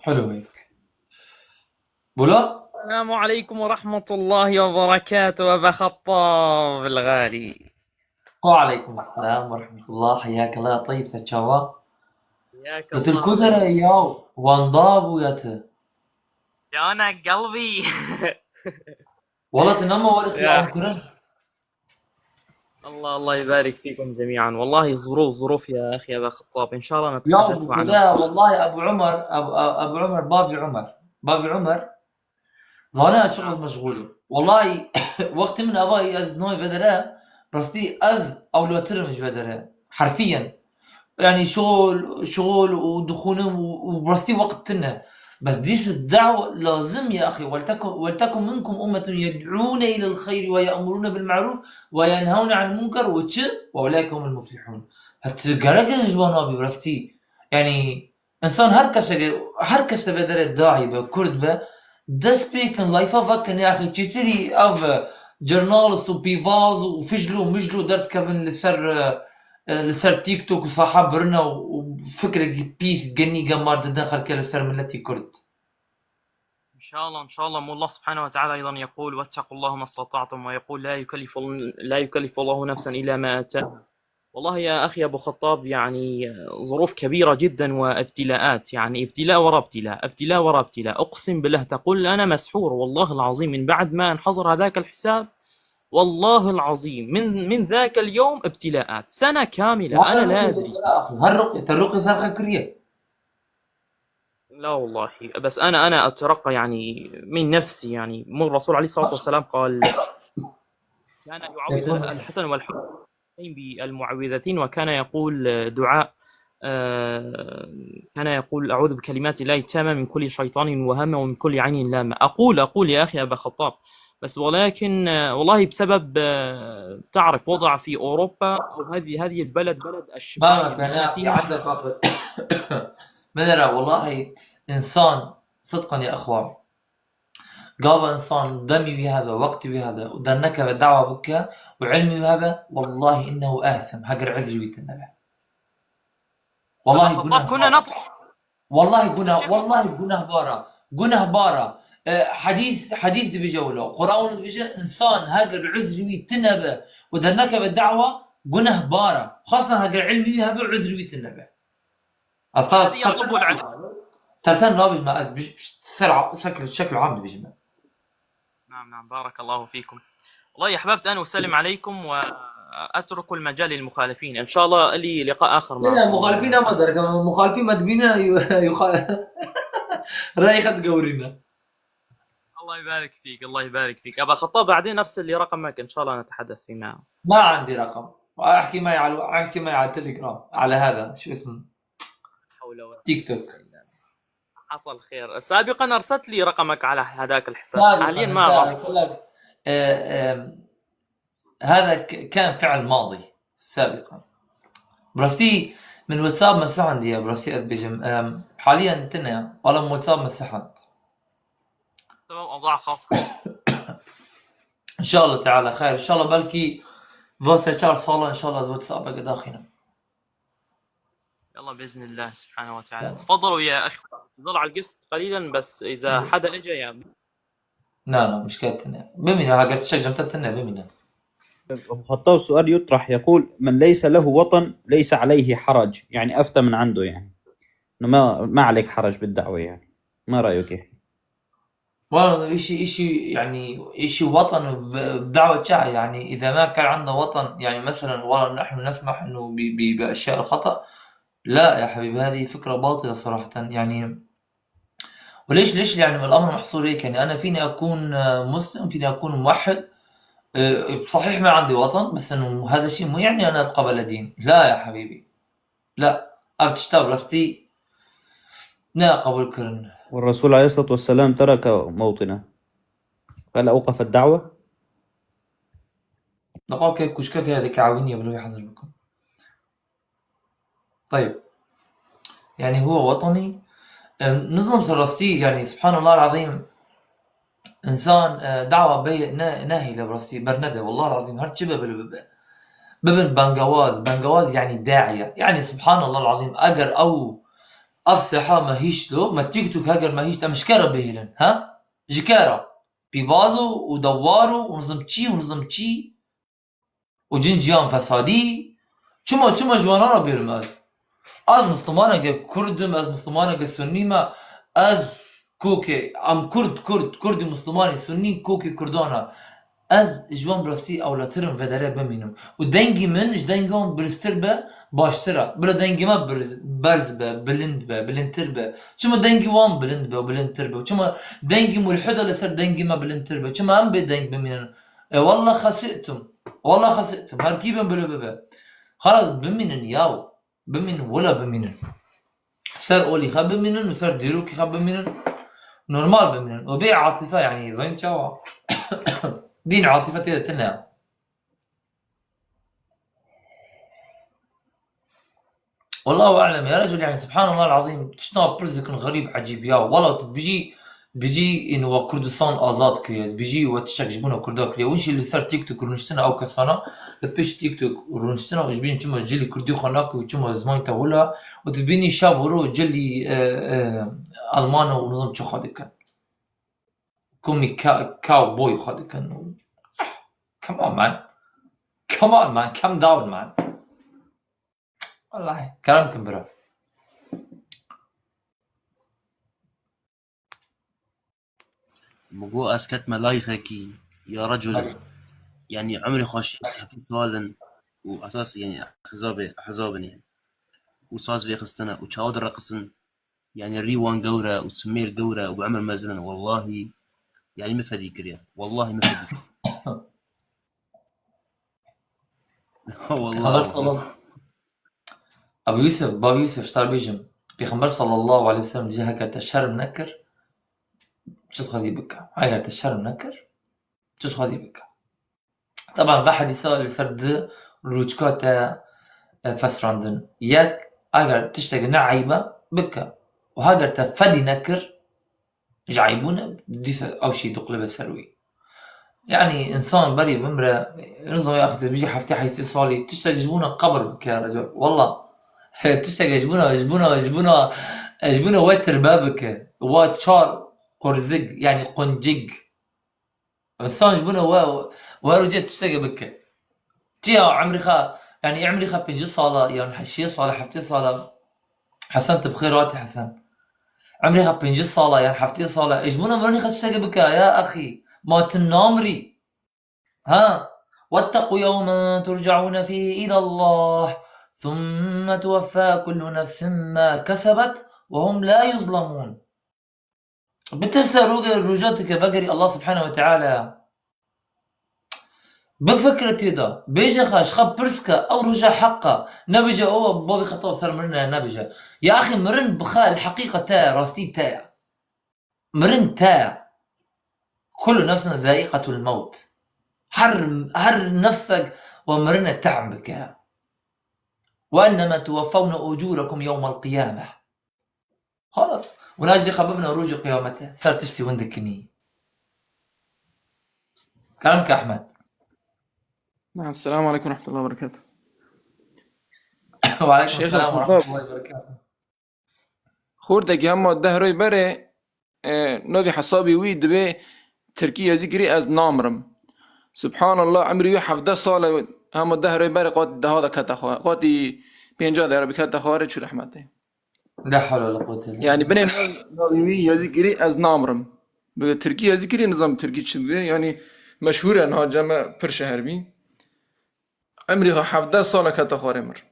حلو هيك. بولا؟ السلام عليكم ورحمة الله وبركاته، أبا خطاب الغالي. وعليكم السلام ورحمة الله، حياك الله يا طيب سكاوا. حياك قلت الله. الكدرة ياو، وانضابوا يا ت. جانا قلبي. والله تنمى ورث يا. يا عم كرم. الله، الله يبارك فيكم جميعا. والله ظروف، ظروف يا أخي أبا خطاب. إن شاء الله يا نتحدث مع خدا، والله أبو عمر، أبو، أبو عمر، بابي عمر، بابي عمر. ظانا شغل مشغول. والله وقت من أباي أز نوي فدرا، رستي أذ أو لو ترمج فدرا. حرفيا. يعني شغل، شغل ودخونم و-، وبرستي وقت تنه. بس ديس الدعوة لازم يا أخي، ولتكن، ولتكن منكم أمة يدعون إلى الخير ويأمرون بالمعروف وينهون عن المنكر وتش، وأولئك هم المفلحون. هت جرجن جوانابي برستي. يعني إنسان هر كسك، هر كس في دري داعي به، كرد به، دس بيكن لايفا فكن يا أخي، تشتري أف جرنالست وبيفاز وفجلو ومجلو درت كفن لسر، لسر تيك توك وصاحب برنا وفكرة بيس جني جمار ددن خلك لسر ملتي كرد. إن شاء الله، إن شاء الله. مو الله سبحانه وتعالى أيضا يقول: "واتقوا الله ما استطعتم"، ويقول: "لا يكلف، لا يكلف الله نفسا إلا ما آتاها". والله يا أخي أبو خطاب، يعني، ظروف كبيرة جدا وابتلاءات، يعني، ابتلاء ورا ابتلاء، ابتلاء ورا ابتلاء. أقسم بالله، تقول أنا مسحور، والله العظيم، من بعد ما انحظر هذاك الحساب، والله العظيم، من، من ذاك اليوم ابتلاءات، سنة كاملة، أنا لا أدري. هالرقية، الرقية صار خكرية. لا والله، بس أنا، أنا أترقى، يعني، من نفسي، يعني، مو الرسول عليه الصلاة والسلام قال: كان يعوذ الحسن والحسين بالمعوذتين، وكان يقول دعاء، آه، كان يقول: "أعوذ بكلمات الله التامة من كل شيطان وهمة ومن كل عين لامة". أقول، أقول يا أخي أبا خطاب، بس ولكن، آه، والله بسبب، آه، تعرف وضع في أوروبا أو هذه، هذه البلد بلد أشباح، ما كان في عندك وقت. من را والله إنسان، صدقا يا أخوان، gava insan demî wî hebe, wextî wî hebe û dernekeve dawa bike û ilmî wî hebe, wallahi innehu athim, heger izrî wî tune be. Wallahi guneh. Wallahi guneh, wallahi guneh bara. Guneh bara. E, hadîs, hadîs dibêje wilo. Quran dibêje, insan heger izrî wî tune be û dernekeve dawa, guneh bara. Xasan heger ilmî wî hebe, izrî wî tune be. Hadi yatlubu al-ilm. Terten nabêjme, ez bi-, ser a-, şekil, şekil am dibêjme. نعم، نعم، بارك الله فيكم. والله أحببت أن أسلم عليكم وأترك المجال للمخالفين. إن شاء الله لي لقاء آخر معكم. لا، مخالفين ما درك، مخالفين ما تبينا يخ-، رايخة تقورينا. الله يبارك فيك، الله يبارك فيك. أبا خطاب، بعدين أرسل لي رقمك، إن شاء الله نتحدث فيما. ما عندي رقم. احكي معي على، احكي معي على التليجرام، على هذا، شو اسمه؟ حول ولا تيك توك. حصل خير. سابقا أرسلت لي رقمك على هذاك الحساب. حاليا ما أعرف. آه، آه، هذا ك-، كان فعل ماضي سابقا. براسي من واتساب مسحن دي، براسي أذ بيجم. آم، حاليا تنيا، ولا من واتساب مسحن. سبب أوضاع خاصة. إن شاء الله تعالى خير. إن شاء الله بلكي فوثة شهر صالة، إن شاء الله واتساب قد أخينا. يلا بإذن الله سبحانه وتعالى. تفضلوا يا أخوة، ظل على القسط قليلا، بس إذا حدا إجا يعني. لا، لا، مشكلة تنة. بمنا، هاجر تشجم تتنة، بمنا. أبو خطاب، سؤال يطرح يقول: من ليس له وطن ليس عليه حرج، يعني أفتى من عنده، يعني إنه ما، ما عليك حرج بالدعوة، يعني ما رأيك إيه؟ والله إشي، إشي يعني، إشي وطن ب-، بدعوة شعب، يعني إذا ما كان عنده وطن، يعني مثلا والله نحن نسمح إنه ب-، ب-، بأشياء الخطأ. لا يا حبيبي، هذه فكرة باطلة صراحة، يعني. وليش، ليش يعني الأمر محصور هيك؟ يعني أنا فيني أكون، آه، مسلم، فيني أكون موحد، آه، صحيح ما عندي وطن، بس إنه هذا الشيء مو يعني أنا أبقى بلا دين. لا يا حبيبي، لا. أبتشتا برستي، لا قبول كرن. والرسول عليه الصلاة والسلام ترك موطنه، هل أوقف الدعوة؟ دقائق كوشكا كده كعوين يا بلوي حضر بكم. طيب. يعني هو وطني. أم، نظم سرستي، يعني سبحان الله العظيم. إنسان، آه، دعوة بي نا-، ناهي لبرستي، برندة، والله العظيم، هر چي ببل ببه. ببن بانقواز، بانقواز يعني داعية. يعني سبحان الله العظيم، أجر أو أفسحة ما هيش له، ما تيك توك هجر ما هيش، أم شكرا بيهلن، ها؟ جكارا. بيفازو ودوارو ونظم چي ونظم چي. û cin ciyan fesadî, çima, çima ji wana re bêrim ez? Ez Mislimaneke Kurd im, ez Mislimaneke Sunnî me, ez kokê, em Kurd, Kurd, Kurdî Mislimanî Sunnî kokê Kurdan e. Ez ji wan bi rastî ewletir im vedere bimînim. Û dengî min ji dengê wan biriztir be, baştir e. Bila dengê me biriz-, berz be, bilind be, bilindtir be. Çima dengî wan bilind be û bilindtir be? Çima dengî mulhida li ser dengê me bilindtir be? Çima em bê deng bimînin? E, wallah xesirtim. Wallah xesirtim. Her kî bin bile bibe. Xelas bimînin yaw. Bimînin, wela bimînin. Ser olî xe bimînin û ser dîrokî xe bimînin. Normal bimînin. Û bê atife, yanî, zayîn çawa? Dîn atife tê de tine. Wallahu alem ya recul, yani, subhanallah el-azîm, tiştna pirs dikin xerîb, ecîb ya. Wala tu bijî, bijî, in, we Kurdistan azad kiriye, bijî we tiştek ji bona Kurda kiriye. Win jî li ser TikTok rûniştina ew kesana, li pişt TikTok rûniştina û ji bîn çima cilî Kurdî xwe nake û çima ziman te wila, û tu bînî şev û roj cilî, e, e, Almana û nizam çi xwe dikin. Komî ka-, cowboy xwe dikin. Ah, come on, man. Come on, man. Come down, man. Wallahî. Kerem kin bira. Min got ez ketime layxekî, ya recul, Belê. Yanî emrê xwe şêst heftê sal in û esas, yanî, hezabê, hezab in, yanî. Û saz vêxistine û çawa direqisin, yanî, rî wan gewr e û çimêr gewr e û bi emir mezin in. Wallahî, yanî, min fedî kiriye. Wallahî min fedî kiriye. Wallahî. Pêxember sallallahu, Ebu Yusuf, Bav Yusuf, ji te re bêjim, Pêxember sallallahu aleyhi ve sellem dije heger te şerm nekir, çi dixwazî bike. Heger te şerm nekir, çi dixwazî bike. Teban ve hedîsa li ser di rûçka te, e, fesrandin. Yek, heger tiştekî ne eyb e, bike. Û heger te fedî nekir, ji eybûn e, dîsa ew şî diqilibe ser wî. Yanî, însan berî bimre, nizam ya axir, te bijî heftê heştê salî, tiştek ji bona qebir bike, Recep. Walla, tiştek ji bona, ji bona, ji bona, ji bona we tirbe bike. Wa çar qurzig, yanî quncig. Însan ji bona we, we rojê tiştekê bike. Çi ya emrî xwe, yanî emrî xwe pêncî sala, yan şêst sala, heftê sala. Hesen, tu bi xêr hatî Hesen. Emrî xwe pêncî sala, yan heftê sala. Ji bona mirinê xwe tiştekê bike, ya axî. Ma tu namirî. Ha? واتقوا يوما ترجعون فيه إلى الله ثم توفى كل نفس ما كسبت وهم لا يظلمون. Bitirse roge-, roja tu ke vegerî Allah Subhanahu ve Teala. Bifikre tê de. Bêje xwe, ji xwe pirs ke, ew roja heq e. Nebêje, o, bavê xwe te ser mirin e, nebêje. Ya axî mirin bi xwe, el heqîqet e, rastî te ye. Mirin te ye. Kullu nefsin zaiqetul mewt. Her, her nefsek we mirin e tehm bike. Ve ennema tuweffewne ucûrekum yewmel qiyameh. Xalas. Wina jî xwe bibine rojê qiyamete. Ser tiştî win dikinî. Kerem ke Ehmed. Naam, selamu aleykum ve rahmetullahi ve berekatuhu. Ve aleykum Şêx selam ve Abdullah. Rahmetullahi ve berekatuhu. Xortekî hema deh roy berê, e, navê hesabê wî dibê Tirkî yazî kirî ez namirim. Subhanallah, emrî wî hevdeh sal e, hema deh roy berê qatî deha de kete xwe, qatî pênca de re bi kete xwe re çû rehmetê. La hawle wala quwwete illa billah. Yani binê nav-, navê wî yazî kirî ez namirim. Bi Tirkî yazî kirî nizam Tirkî çi dibê, yani meşhur e niha ceme pir şeher bî. Emrî xwe hevdeh sal e kete xwarê mir.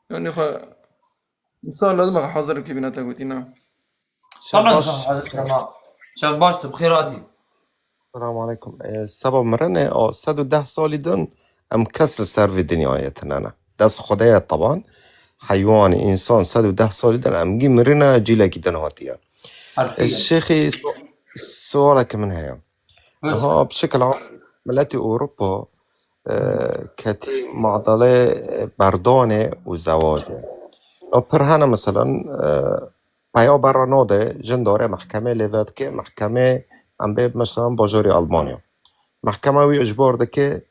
Yani xwe însan lazim e hazir bike bîne te gotî, na. Taban Şevbaş. Hazir, tamam. Şevbaş, tu bi xêr hatî. Selamun aleykum. E, seba mirinê, o sed û deh salî din em kes li ser vê dinyayê tine ne. Dest Xwedê ye taban. Heywanî, însan sed û deh salî din em gî mirine, cîlekî din hatiye. Harfiyen. E, Şêxî, su-, sualeke min heye. Bes. Niha bi şekil am miletê Ewropa, e, ketî madalê, e, berdanê û zewacê. O pir hene, meselen, e, peya berra nade, jin dare mehkemê lê vedike, mehkemê em bê, meselen, bajarê Almanya. Mehkema wî icbar dike,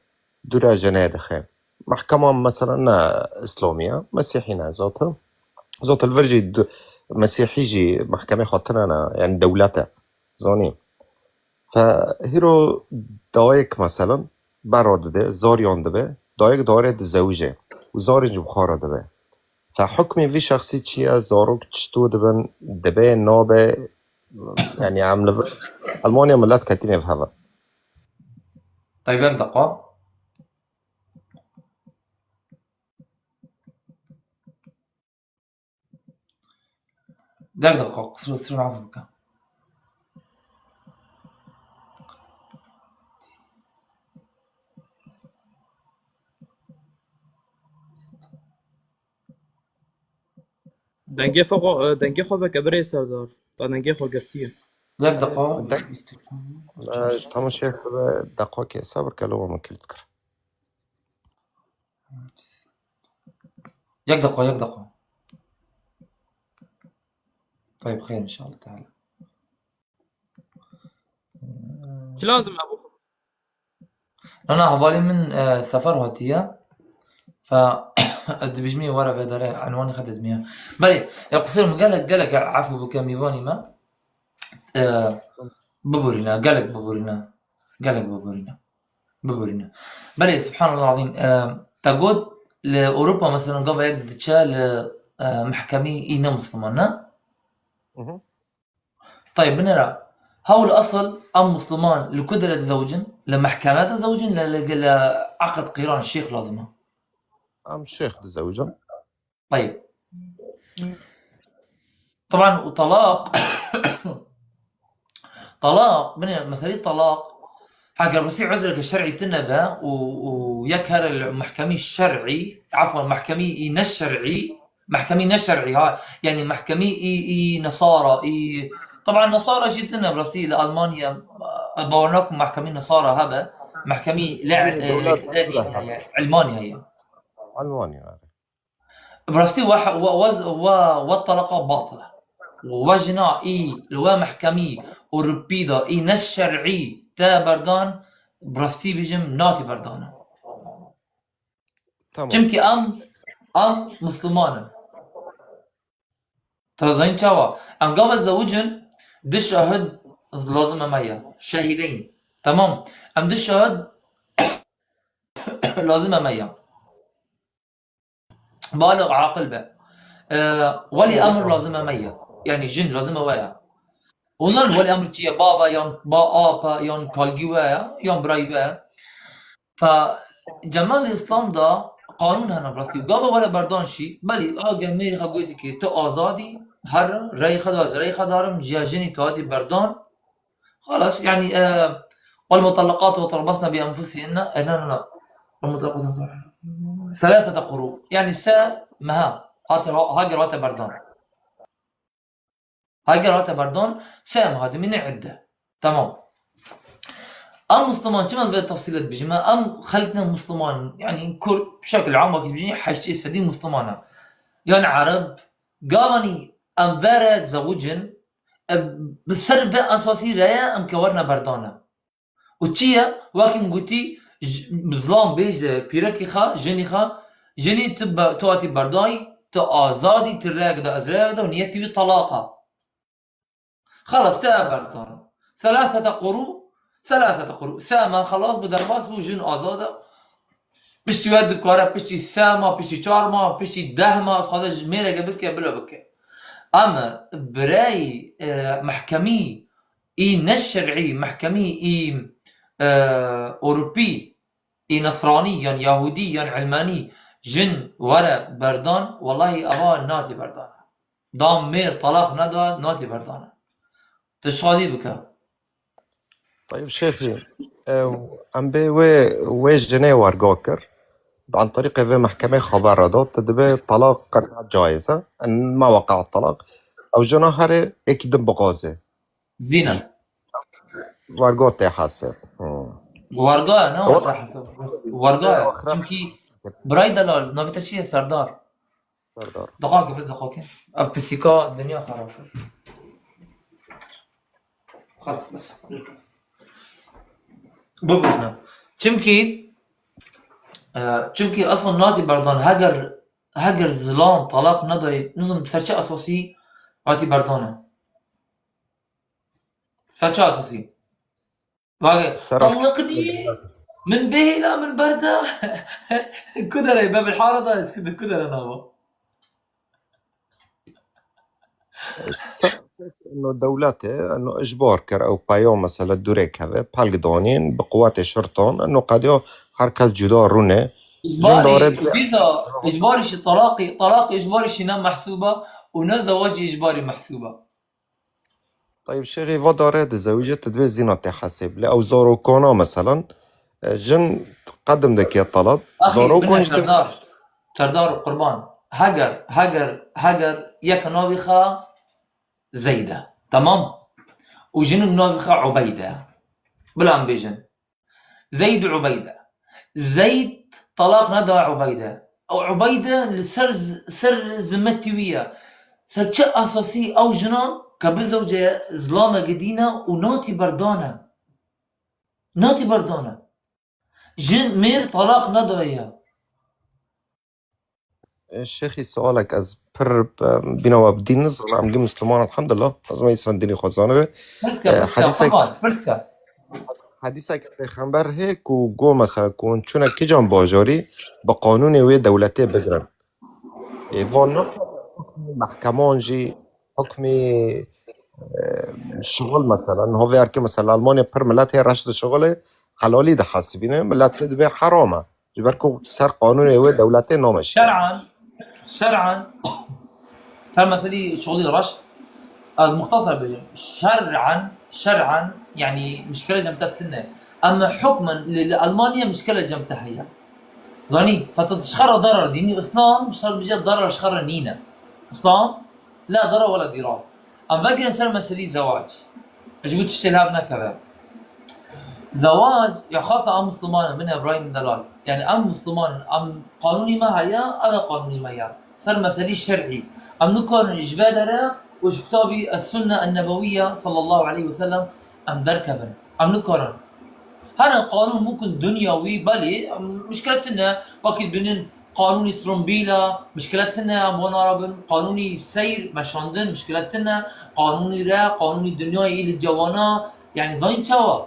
dûre jinê dixe. Mehkema, meselen, ne Îslamî ye, Mesîhî ne, zaten. Zaten li vir jî du-, Mesîhî jî mehkemê xwe tune ne, yani dewlet e. Zanî. Fe hîro dayik, meselen, berra dide, zariyan dibe, dayik dare dizewije û zarên ji bi xwe re dibe. Fe hukmê vî şexsî çi ye? Zarok çito dibin, dibe, nabe, yani em li vir Almanya millet ketîne bi hev e. Tayyib, yek deqa. Dek deqa, qisir, qisir, afû bike. Dengê xwe, e, dengê xwe veke birê Serdar. Ta dengê xwe girtiye. Yek deqa, Dek-, bîst û çar. e, tamam, şêx, bi deqakê sebir ke, lewma min kil dikir. Yek deqa, yek deqa. Tayyib, xeyr, inşallah teala. Çi lazim e bo? Na, na, hevalê min, e, sefer hatiye. Fe ez dibêjimê were vê derê, enwanê xwe didimê. Belê, ya qusur min gelek, gelek efû bike mîvanî me. E, biborîne, gelek biborîne. Gelek biborîne. Biborîne. Belê, subhanallah azîm. E, te got, li Ewropa mesela gava yek diçe li, e, mehkemî î ne Musliman, ne? Hı hı. Tayyib, binêre. Hewl asıl em Musliman li ku derê dizewicin? Li mehkeme dizewicin, li, li, li eqd qîran şêx lazim e? Em şêx dizewicin. Tayyib. Taban û talaq. Talaq, binê, meselî talaq. Heger bi sî uzreke şer'î tine be û, û yek here li mehkemî şer'î, efwen, mehkemî î ne şer'î, mehkemî ne şer'î ha, yani mehkemî î, î nesara, î, taban nesara jî tine bi rastî li Almanya, e, bawer nakim mehkemî nesara hebe, mehkemî le, Dewlet, e, le dewlet. Dîn heye, Elmanya ye. Almanya. Bi rastî we, we, we, we, we talaqa batil e. We jina î li we mehkemî Ewropî de î ne şer'î te berdan, bi rastî bijim natî berdan. Tamam. Çimkî em, em Musliman in. Te zanîn çawa? Em gava zewicin, di şahid lazim e me ye. Şehîdeyn. Tamam. Em di şahid lazim e me ye. Balig aqil be. Ee, welî emr lazim e me ye. Yani jin lazim e we ye. Ondan welî emr çi ye? Bava yan ba apa yan kalgî we ye, yan birayî we ye. Fe cemal Îslam da qanûn hene bi rastî. Gava were berdan şî, belî, a gel mêrî xwe gotikê, tu azadî, her rey xwe da, ez rey xwe darim, ciya jinî tu hatî berdan. Xalas, yani, e, والمطلقات يتربصن بأنفسهن، e, na, na, na. والمطلقات ثلاثة قروء. Yani se meha, hate, hager hate berdan. Hager hate berdan, se meha dimîne idde. Tamam. Em Musliman, çima ez vê tefsîlet bijime? Em xelk ne Musliman, yani Kurd, bişekil am vakit bijî heştê sedî Musliman e. Yani Ereb, gavanî em vere zewicin, e, bi ser vê esasî re ye, em ke werine berdane. Û çi ye? Wekî min gotî, j-, zilam bêje pîrekî xwe, jinî xwe, jinî tu be-, tu hatî berdayî, tu azadî, tu rêyek de, ez rêyek de û niyetî wî telaq e. Xelas, te berdan. Selasete quru, selasete quru. Se me xelas bû, derbas bû, jin azad e. Piştî we dikare, piştî se ma, piştî çar ma, piştî deh ma, dixwaze ji mêreke bike, bila bike. Ama birayî, e, mehkemî, î ne şer'î, mehkemî î, e, Ewropî, î Nesranî, yan Yahûdî, yan Elmanî jin were berdan, wellahî eva natî berdan. Da mêr talaq neda, natî berdan. Tu şadî bike. Tayib Şêxî, e, em bê wê, wê jinê wergo kir. An terîqê vê mehkemê xeber re da, tu dibê talaq qirna caiz e. Ma weqea talaq. Ew jina herê êkî din bixwaze. Zîne. Wergo tê hesê. Hmm. Werga ye, ne Ew- wata hesab. Werga ye. Ew axire- Çimkî biray delal, navê te çi ye? Serdar. Serdar. Daxake, bes daxake. Ev pisîka dinya xerab kir. Xalas, bes. Bibûne. Çimkî, e, çimkî aslan natî berdan. Heger, heger zilam talaq nedayê, nizim ser çi esasî hatî berdane. Ser çi esasî? Vage, Ser talliqnî, min bihêla, min berda. Ku derê be bilhara da, ez ku, ku dere nava. Ser eno dewletê, eno icbar kir, ew peya mesela durê keve, pelg danîn, bi quwetê şirtan, eno qediya her kes cuda rûne. Jin Îcbarî, dare bile- dîsa, îcbarî şi talaqî, talaqî îcbarî şi ne mehsûba û ne zewacî îcbarî mehsûba. Tayib Şêxî, va dare dizewije, tu divê zîna tê hesêb. Lê ew zarokana, meselan, e, jin qedim dike talab. Axî, Zarokan bine, jî Serdar, Serdar Qurban. Heger, heger, heger yek navî xa Zeyde. Tamam? Û jinik navî xa Ubeyde. Bila em bêjin. Zeyd û Ubeyde. Zeyd talaq neda Ubeyde. Ew Ubeyde li ser z-, ser zimetî wî ye. Ser çi esasî ew jina ke bizewce zilameke dîne û natî berdane? Natî berdane. Jin mêr talaq nedaye. E, Şêxî, sualek ez pir, e, bîna we bi dîn nizanim, em gî Misliman, elhamdulillah. Ez me însan dînî xwe zanibe. Pirs ke, E, pirs ke, hedîsek Qurban, pirs ke. Hedîsek pêxember heye ku got mesela ku hûn çûne kican bajarî bi qanûnê wê dewletê bigirin. Ê, van nake hukmê mehkeman jî, hukmê, e, şixul mesela. Niha vê erkê mesela Almanya pir milet hê reş di şixulê helalî dihesibîne, milet hê dibê heram e. Ji ber ku ser qanûnê wê dewletê nameşîne. Şer'an, şer'an, Ser meselî şixulî reş, ez muxtasar bêjim. Şer'an, şer'an, yanî mişkile cem te tine. Ama hukmen li, li Almanya mişkile cem te heye. Zanî, fete dişxera darar dînî, Îslam şer bije darar şxera nîne. Îslam la darar wala dirar. Em vekirin ser meselî zewac. Ji bo tiştê li hev nekeve. Zewac, ya xasa em Musliman in, bin Ibrahim Delal. Yani em Musliman in, em qanûnî me heye, ev e qanûnî me ya. Ser meselî şer'î. Em nikarin ji vê dere û ji kitabî Es-Sunne En-Nebewiye sallallahu aleyhi ve sellem em derkevin. Em nikarin. Hene qanûn mumkin dunyawî, belê, em mişkile tine, wekî binin qanûnî trombîla, mişkile tine, em wana rabin, qanûnî seyr, meşandin, mişkile tine, qanûnî re, qanûnî dunyayê î li cewana, yani zayîn çawa?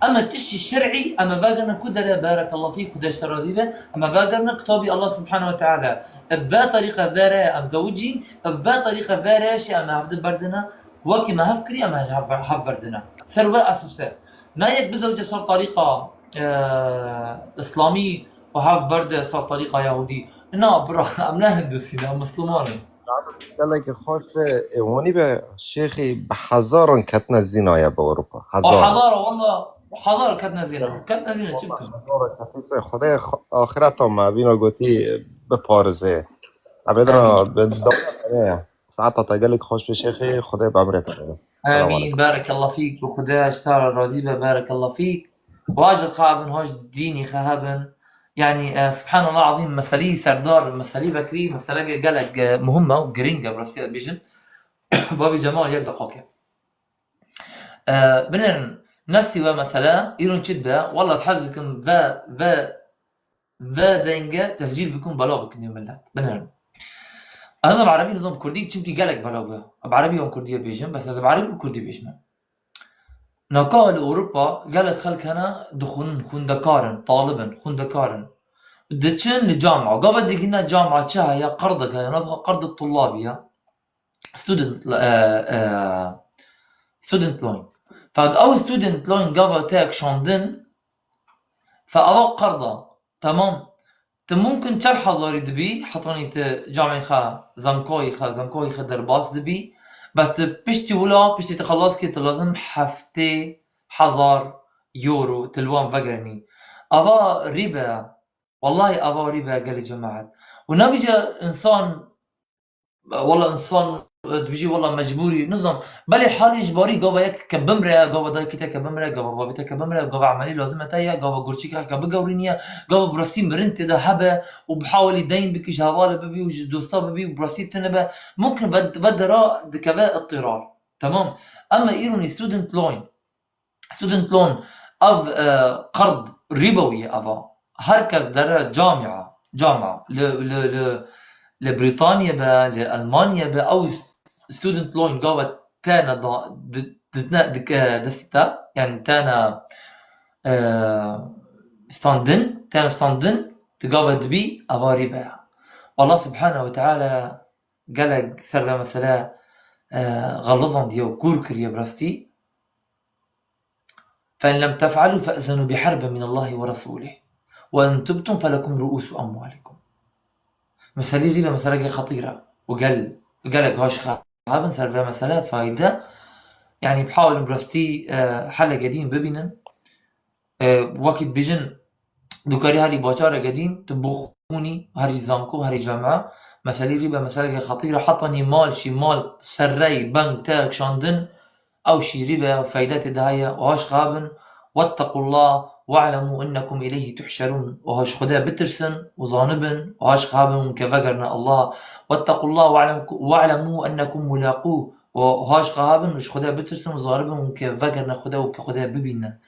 Eme tiştî şer'î, eme vegerine ku dere, berekallah fîk, Xuda ji te razî be, eme vegerine kitabî Allah subhanahu ve teala. Ev ve tarîqe vere, em zewicîn, ev ve tarîqe vere, şey eme hevdi berdine, wekî me hev kirî, eme hev, hev berdine. Ser we esose. Na yek bizewce ser tarîqa, e, îslamî û hev berde ser tarîqa yahudî. Na, bira, em ne hindusî ne, em misliman in. Gelekî xweş be, ê, wanî be, şêxî bi hezaran ketine zînaya bi Ewropa. O Hezaran. Hezara, walla, hezara ketine zîna. Ketine zîna, çi bikin? Hezaran ketîse, Xwedê xwe-, axireta me, vîna gotî, biparêze. Ebedra, Amîn. Bi dawam e. Saeta te gelek xweş be şêxê, Xwedê bi emrê te be. Amîn, berekallah fîk, û Xwedê ji te re razî be, berekallah fîk. Û haj xwe hebin, haj dînî xwe hebin. Yani, e, subhanallah azîm, meselî serdar, meselî vekirî, mesele ge-, gelek, e, muhim e û girîng e, bi rastî bêjin. Bavî Cemal, yek deqake. E, binêrin, nefsî we mesele, îro çi dibe, walla ez hez dikim ve, ve ve denge tescîl bikin, bela bikin nêv millet. Binêrin. Ez bi erebî nizam kurdî, çimkî gelek bela bûye. Bi erebî wan kurdî bêjim, bes ez bi erebî û kurdî bêjim. Naka li Ewropa gelek xelk hene dixwînin, xwendekar in, talib in, xwendekar in. Diçin li camia. Gava digihîne camia çi heye, qerdek heye, nav xwe qerd tullabî ye. Student, e, e, student loan. Fa ew student loan gava te kişandin, fa ava qerda. Temam. Tu mumkin çar hezarî dibî, hetanî tu camê xwe, zankoyê xwe, zankoyê xwe derbas dibî. Bes tu piştî wila, piştî tu xelas kî, tu lazim heftê hezar euro tu li wan vegerinî. Ava rîbe. Wallahî ava rîbe gelî cemaet. Û nebîje insan Walla insan, e, dibêjî walla mecbûrî, nizam. Belê halê ji barî gava yek ke bimre, gava dayikê te ke bimre, gava bavê te ke bimre, gava emelî lazim e te ye, gava gurçîka ke bigewrîniye, gava bi rastî mirin tê de hebe û bihawelî deyn bikî, ji hevalê bibî û ji dosta bibî û bi rastî tune be. Mumkin ve, ve dera dikeve ittirar. Temam. Ema îronî student loan. Student loan, ev, e, qerd rîbewî ye eva. Her kes dere camia, camia, li, li, li, li Brîtaniye be, li Elmaniye be, ew student loan gava tene da, di-, ditine, dike destî te, yani tene, e, standin, tene standin, tu gava dibî, eva rîbe ye. Allah Subhanahu ve Teala gelek ser ve mesele, e, xelitandiye û kûr kiriye bi rastî. فإن لم تفعلوا فأذنوا بحرب من الله ورسوله وإن تبتم فلكم رؤوس أموالكم. Meselî rîbe meseleke xetîr e û gel, gelek haş xabin ser vê mesele fayde. Yani bihawilin bi rastî, e, heleke dîn bibînin. E, wekî dibêjin, tu karî herî bajareke dîn, tu bixûnî, herî zanko, herî camia, meselî rîbe meseleke xetîr e, heta nî mal şî, mal serrey, beng te kişandin, ew şî rîbe, feyde tê de heye, û haş xabin, واتقوا الله واعلموا أنكم إليه تحشرون, û haş Xwedê bitirsin, û zanibin, û haş xabin ke vegerine Allah, واتقوا الله واعلم-، واعلموا أنكم ملاقوه, û haş xabin, û ji Xwedê bitirsin, û zanibin, û ke vegerine Xwedê, û ke Xwedê bibîne.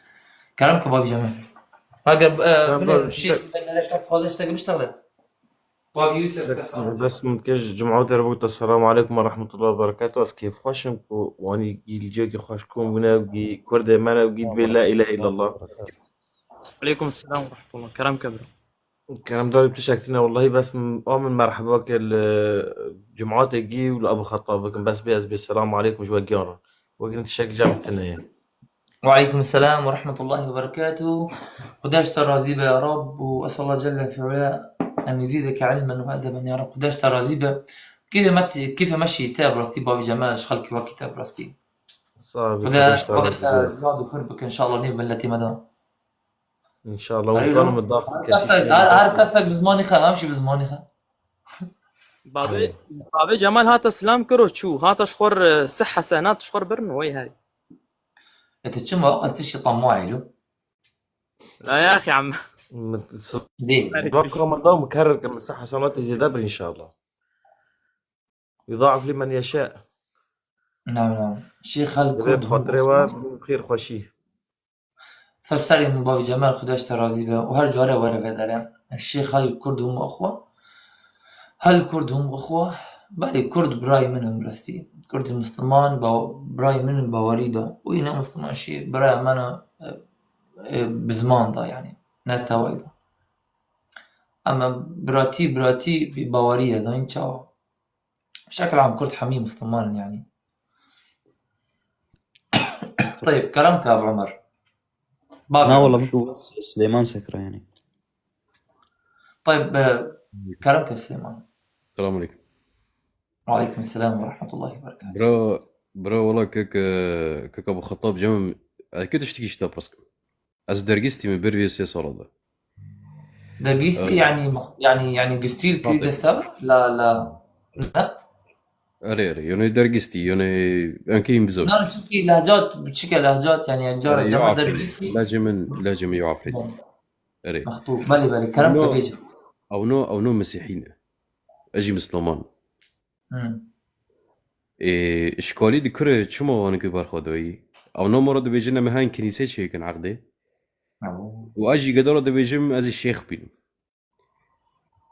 Kerem ke bavî cemê. Eger, e, Ya, binê, bro, şîr, işte- ben nereye kast fazla işte gümüş tavle. Bavî Yusuf, bes min dikej cumawte re bû te, Selamu aleykum ve rahmetullahi ve berekatuhu. Ez kêfxweş im ku wanî gî li cihekî xweş kom bûne û gî kurdê me ne û gî dibê la ilahe illallah. Aleykum selam ve rahmetullah. Kerem ke bro. Kerem darî, tişek tîne, wellahî bes min, a min merheba ke li cumatê gî û li Ebu Xetab bikim. Bes bê ez bê selamu aleykum ji we giyan re. Wekî tişek cem tine ye. Ve aleykum selam ve rahmetullahi ve berekatuhu. Xuda ji te razî be ya Rab û es'el Allah celle fi ula en yezîdeke ilmen ve edeben ya Rab. Xuda ji te razî be. Kêfê me, kêfê me şî te bi rastî, bavî Cemal, ji xelkê wekî te bi rastî. Sax bî, Xuda, Xuda ji te razî be. Xuda te ziyad û pir bike inşallah nê miletê me de. Înşallah, Erê, û kanim daxil her kesek, her, her kesek bi zimanî xwe, em jî bi zimanî xwe. Babê, babê Cemal hate silam kir û çû. Hate ji xwe re sih hesenat ji xwe re birin, wey hey. E, tu çima ez tiştî temaî lo? La ya axî em. Min s-, Dê. Bak, min da mukerrer ke min sih hesenatê zêde bir înşallah. Yudaif limen yeşe. Nam, nam. Şêx Xelk Divê Kurd bi xatirê we xêr xweşî. Ser serê min bavî Cemal, Xuda ji te razî be û her care were vê dere. Şêx Xelk Kurd hûm ixwe. Xelk Kurd hûm ixwe. Belê Kurd birayê min in bi rastî. Kurdê Misliman, ba-, birayê min in bawerî de. Û yê ne Misliman jî biraya me ne, e, e, bi ziman de yanî. Ne tewayî de. Em e biratî, biratî bi bawerî ye, dayîn çawa? Şekil am Kurd hemî Misliman in yanî. Teyb, kerem ke Ebu Omer. Bavê Na Omer. Wala min tu Silêman sekira yanî. Teyb, e, kerem ke Silêman. Selamun aleykum. Ve aleykum selam ve rahmetullahi ve berekatuhu. Bro, bro, wala kek, e, kek Ebu Xetab cem, e, kê tiştekî ji te pirs kim? Ez dergîstî me ber vê sê sala de. Dergîstî, e, yanî, yanî, yanî gistîl kî desta la, la, ne? Erê, erê, yone dergîstî, yone enkeyîn bizo. Na, çikî lehcat, çike lehcat, yanî, cara cema dergîstî. Lehcê min, lehcê min yo Afrîn. Erê. Mextû, belê, belê, kerem ke bêje. Ew no, ew no Mesîhî ne. Ez jî Misliman. Hmm. Ê, işkalî di kure çima wan ki berxwe dayî? Ew no mora dibêjin em hen kinîse çêkin eqdê. Û ez jî gedara dibêjim ez ê şêx bînim.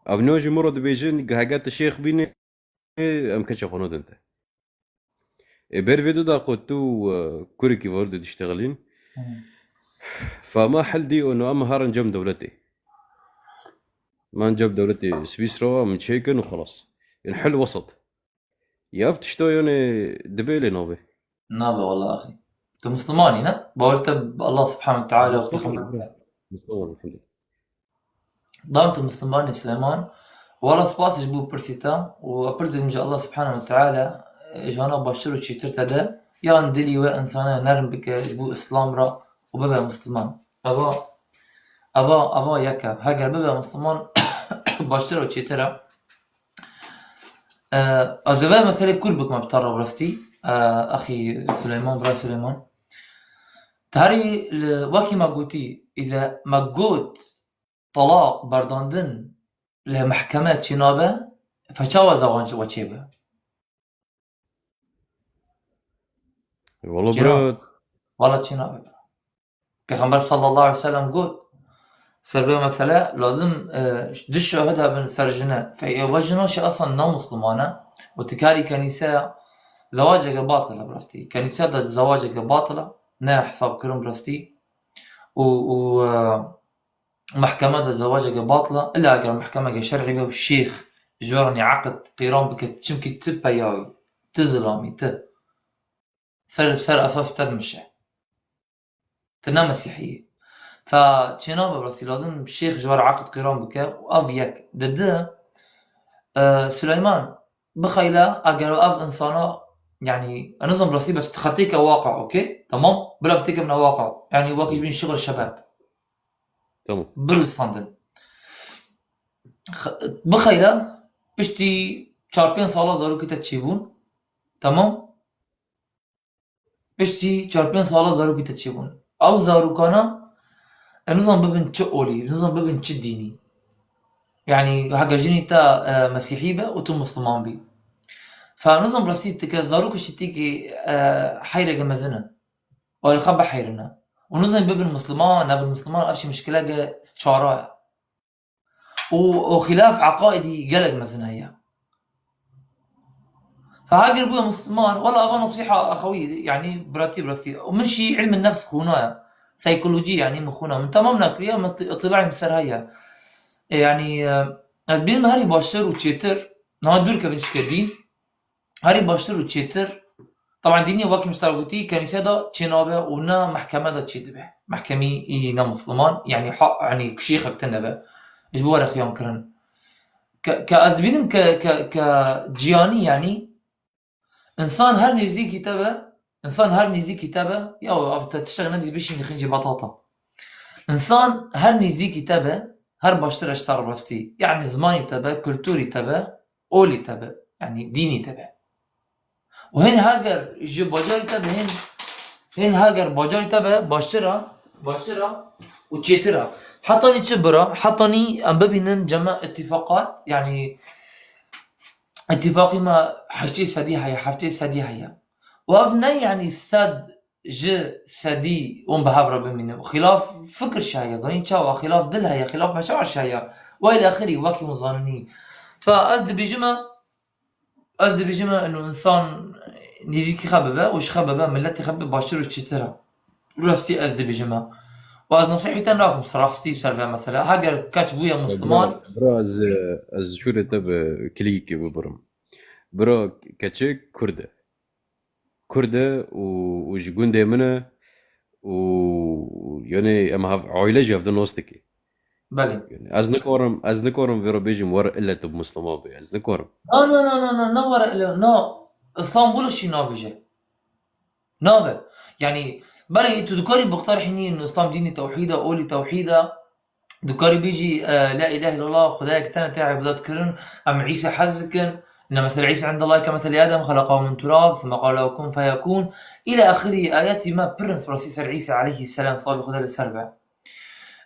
Ev no jî mora dibêjin heger tu şêx bînî, em keçê xwe nadin te. Ê, ber vê du daqiqo tu, e, kurekî var de diştexilîn. Hmm. Fema hel dî û no em herin cem dewletê. Man cem dewletê Swîsra em çêkin û xelas. Ên hel wesat. Ya ev tişta yanê dibê lê nabê. Nabe wala axî. Tu Muslimanî ne? Bawer te bi Allah Subhanahu ve Teala û Peyxember. Musliman, elhamdülillah. Dan tu Muslimanî Silêman. Wala spas ji bo pirsî te û pirs dikim ji Allah Subhanahu ve Teala, e, jana baştir û çêtir te de. Yan dilî we insana nerm bike ji bo Islam re û bibe Musliman. Eva, eva, eva yek e. Heger bibe Musliman baştir û çêtir e. E, ez ê vê meselê kûr bikime bi te re bi rastî. E, axî Suleyman, bira Suleyman. Te herî li, wekî me gotî, îze me got, talaq berdandin li mehkeme çênabe, fe çawa zewac we çêbe? Wala çênabe. Bira. Wala çênabe. Pêxember sallallahu aleyhi ve sellem got, ser vê mesele lazim, e, du şahid hebin ser jine. Fe ê ve jina jî eslen ne Musliman e. Û tu karî kenîseya zewaceke batil e bi rastî. Kenîseya de zewaceke batil e. Ne hesab kirin bi rastî. Û, û, e, mehkeme de zewaceke batil e. Îlla eger mehkemeke şer'î be û şêx ji we re nî eqd qîran bike, çimkî tu peyawî, tu zilamî, tu. Ser, ser esas te dimişe. Tu ne Mesîhî yî. Fe çênabe bi rastî, lazim şêx ji we re eqd qîran bike û ev yek. Di di, e, Suleyman, bixeyle eger ev insana, yanî, ez nizanim bi rastî, bes tu xetêke waqe, okey? Tamam? Bila em têkevine waqe. Yanî, wekî ji bin şixul şebab. Tamam. Birûsandin. X-, bixeyle piştî çar pênc sala zarokê te çêbûn. Tamam? Piştî çar pênc sala zarokê te çêbûn. Ew zarokana, em nizanim bibin çi olî, nizanim bibin çi dînî. Yanî heke jinî te, e, mesîhî be û tu musliman bî. Fe nizanim rastî tu ke zarok şitîkî, e, heyreke mezin e. Û li xwe biheyrine. Û nizanim bibin musliman, nebin musliman, ev jî mişkileke çara ye. û, û xilaf eqaidî gelek mezin heye. Fe heger bûye Musliman, wela ava nasiha axewî, yanî biratî birastî. Û min jî ilmin nefs xûnaya. Psîkolojî, yanî min xûna. Min temam nekiriye, min îtilay min ser heye. E, yanî, e, ez bînim herî baştir û çêtir, niha dûr kevin şike dîn. Herî baştir û çêtir. Taban dînî wekî min ji te re gotî, kenîse de çênabe û ne mehkeme de çêdibe. Mehkemî î ne Musliman, yanî ha, yanî şêxek tune be. Ji bo were xiyan kirin. Ke, ke ez dibînim ke, ke, ke ciyanî, yanî, însan her nêzîkî te be, însan her nêzîkî te be, ya ev te tiştek nedî bişînî xîncî betata. Însan her nêzîkî te be, her baştir e ji te re rastî. Yanî zimanî te be, kulturî te be, olî te be, yanî dînî te be. Û hên heger ji bajarî te be, hên, hên heger bajarî te be, baştir e, baştir e û çêtir e. Hetanî çi bira, hetanî em bibînin cema îtîfaqat, yanî îtîfaqî me heştê sedî heye, heftê sedî heye. Û ev ne yanî sed ji sedî hûn bi hev re bimînin. Xilaf fikir şaye, zanîn çawa, xilaf dil heye, xilaf meşair şaye. Ve îlâ axirî, wekî hûn zanînî. Fe ez dibêjime, ez dibêjime, inu însan nêzîkî xe bibe û ji xe bibe, miletê xe bibe baştir û çêtir e. Rastî ez dibêjime. Û ez nesîhî te nakim, rastî ser vê mesele. Heger keç bûye Musliman. Bira, bira, ez, ez şûrê te bi kilîkê bibirim. Bira, keçik Kurd e. Kurd e û, û ji gundê min e û, yanî, em hev, aîle jî hevdin nas dike. Belê. Yanî, ez nikarim, ez nikarim vê re bêjim, were ille tu Musliman bî. Ez nikarim. Na, na, na, na, na, ne were ille, na. Îslam wilo jî nabêje. Nabe. Yanî, belê tu dikarî bixterhînî, Îslam dînî tewhîd e, olî tewhîd e. Dikarî bêjî, e, La ilahe illallah, Xwedayek tune tê îbadet kirin, em Îsa hez dikin. Inne mesel Îsa indallahî ke mesel Adem, xeleqehu min turab, thumme qale lehu kun feyekun. Îlâ axirî ayetî me pir in rastî ser Îsa aleyhisselam, silavê Xwedê li ser be.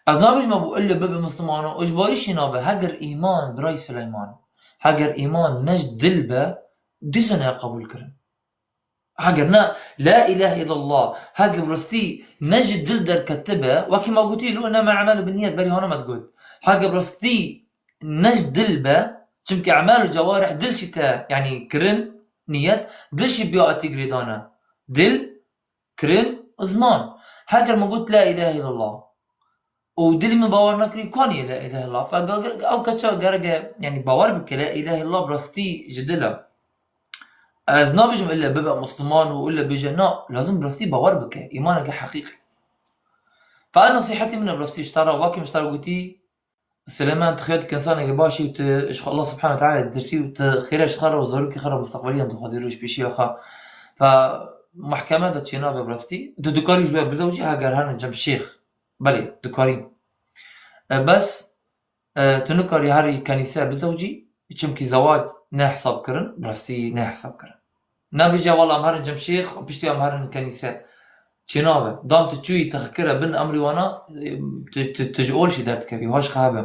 Ez nabêjim bû ille bibe Muslimano, û ji barî jî nabe, heger îman, birayê Suleyman, heger îman ne ji dil be, dîsa nayê qebûl kirin. Heger ne, La ilahe illallah, heger bi rastî ne ji dil derketibe, wekî me gotî, lo, inneme a'malu binniyat, berî hana me digot. Heger bi rastî ne ji dil be, çimkî e'malul cewarih, dil jî te, yanî kirin, niyet, dil jî biya etî girêdane. Dil, kirin, ziman. Heger me got, La ilahe illallah, û dilî min bawer nekirî, ku anî la ilahe illallah. Fe ge-, ge-, ew keça gerek e, yanî bawer bike, la ilahe illallah bi rastî ji dil e. Ez nabêjim ille bibe Musliman û ille bêje, na, lazim bi rastî bawer bike, îmaneke heqîqî. Fe ev nesîhetê min e bi rastî ji te re, wekî min ji te re gotî, Silêman, tu xêr dike, insaneke baş î û tu ji Allah subhanahu ve teala ditirsî û tu xêre ji xwe re û zarokê xwe re, mustaqbeliyan dixwazî roj pêşiya xwe. Fe mehkeme de çênabe bi rastî. Tu dikarî ji we bizewcî heger herin cem şêx. Belê, dikarî. E, bes, e, tu nikarî herî kenîse bizewcî, çimkî zewac ne hesab kirin, bi rastî ne hesab kirin. Nebêje, wela em herin cem şêx û piştî em herin kenîse. Çênabe. Dam tu çûyî, tu xwe kire bin emrî wana, e, tu, tu, tu ji ol jî derdikevî, haş xebe.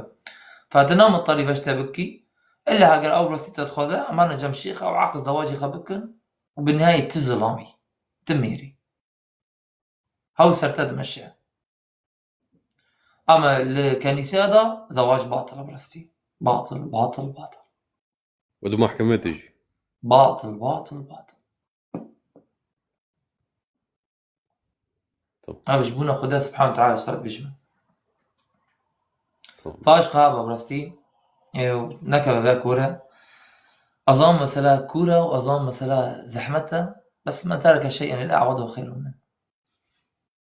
Fe tu namittalî veş te bikî, illa heger ew bi rastî te dixwaze, em herin cem şêx, ew eql zewacê xwe bikin û bi nihayê tu zilamî, tu mêrî. Hew ser te dimeşe. Ama li kenîseya de zewac batil e bi rastî. Batil, batil, batil. Û di mahkeme tê jî. Batil, batil, batil. Tamam. Ev ji bona Xuda subhanahu teala ser bijim. Tamam. Paş xaba bi rastî, e, nekeve ve kore. Ezan mesela kore û ezan mesela zehmet e. Bes men tereke şey'en lillah e'wedehu xeyrun min.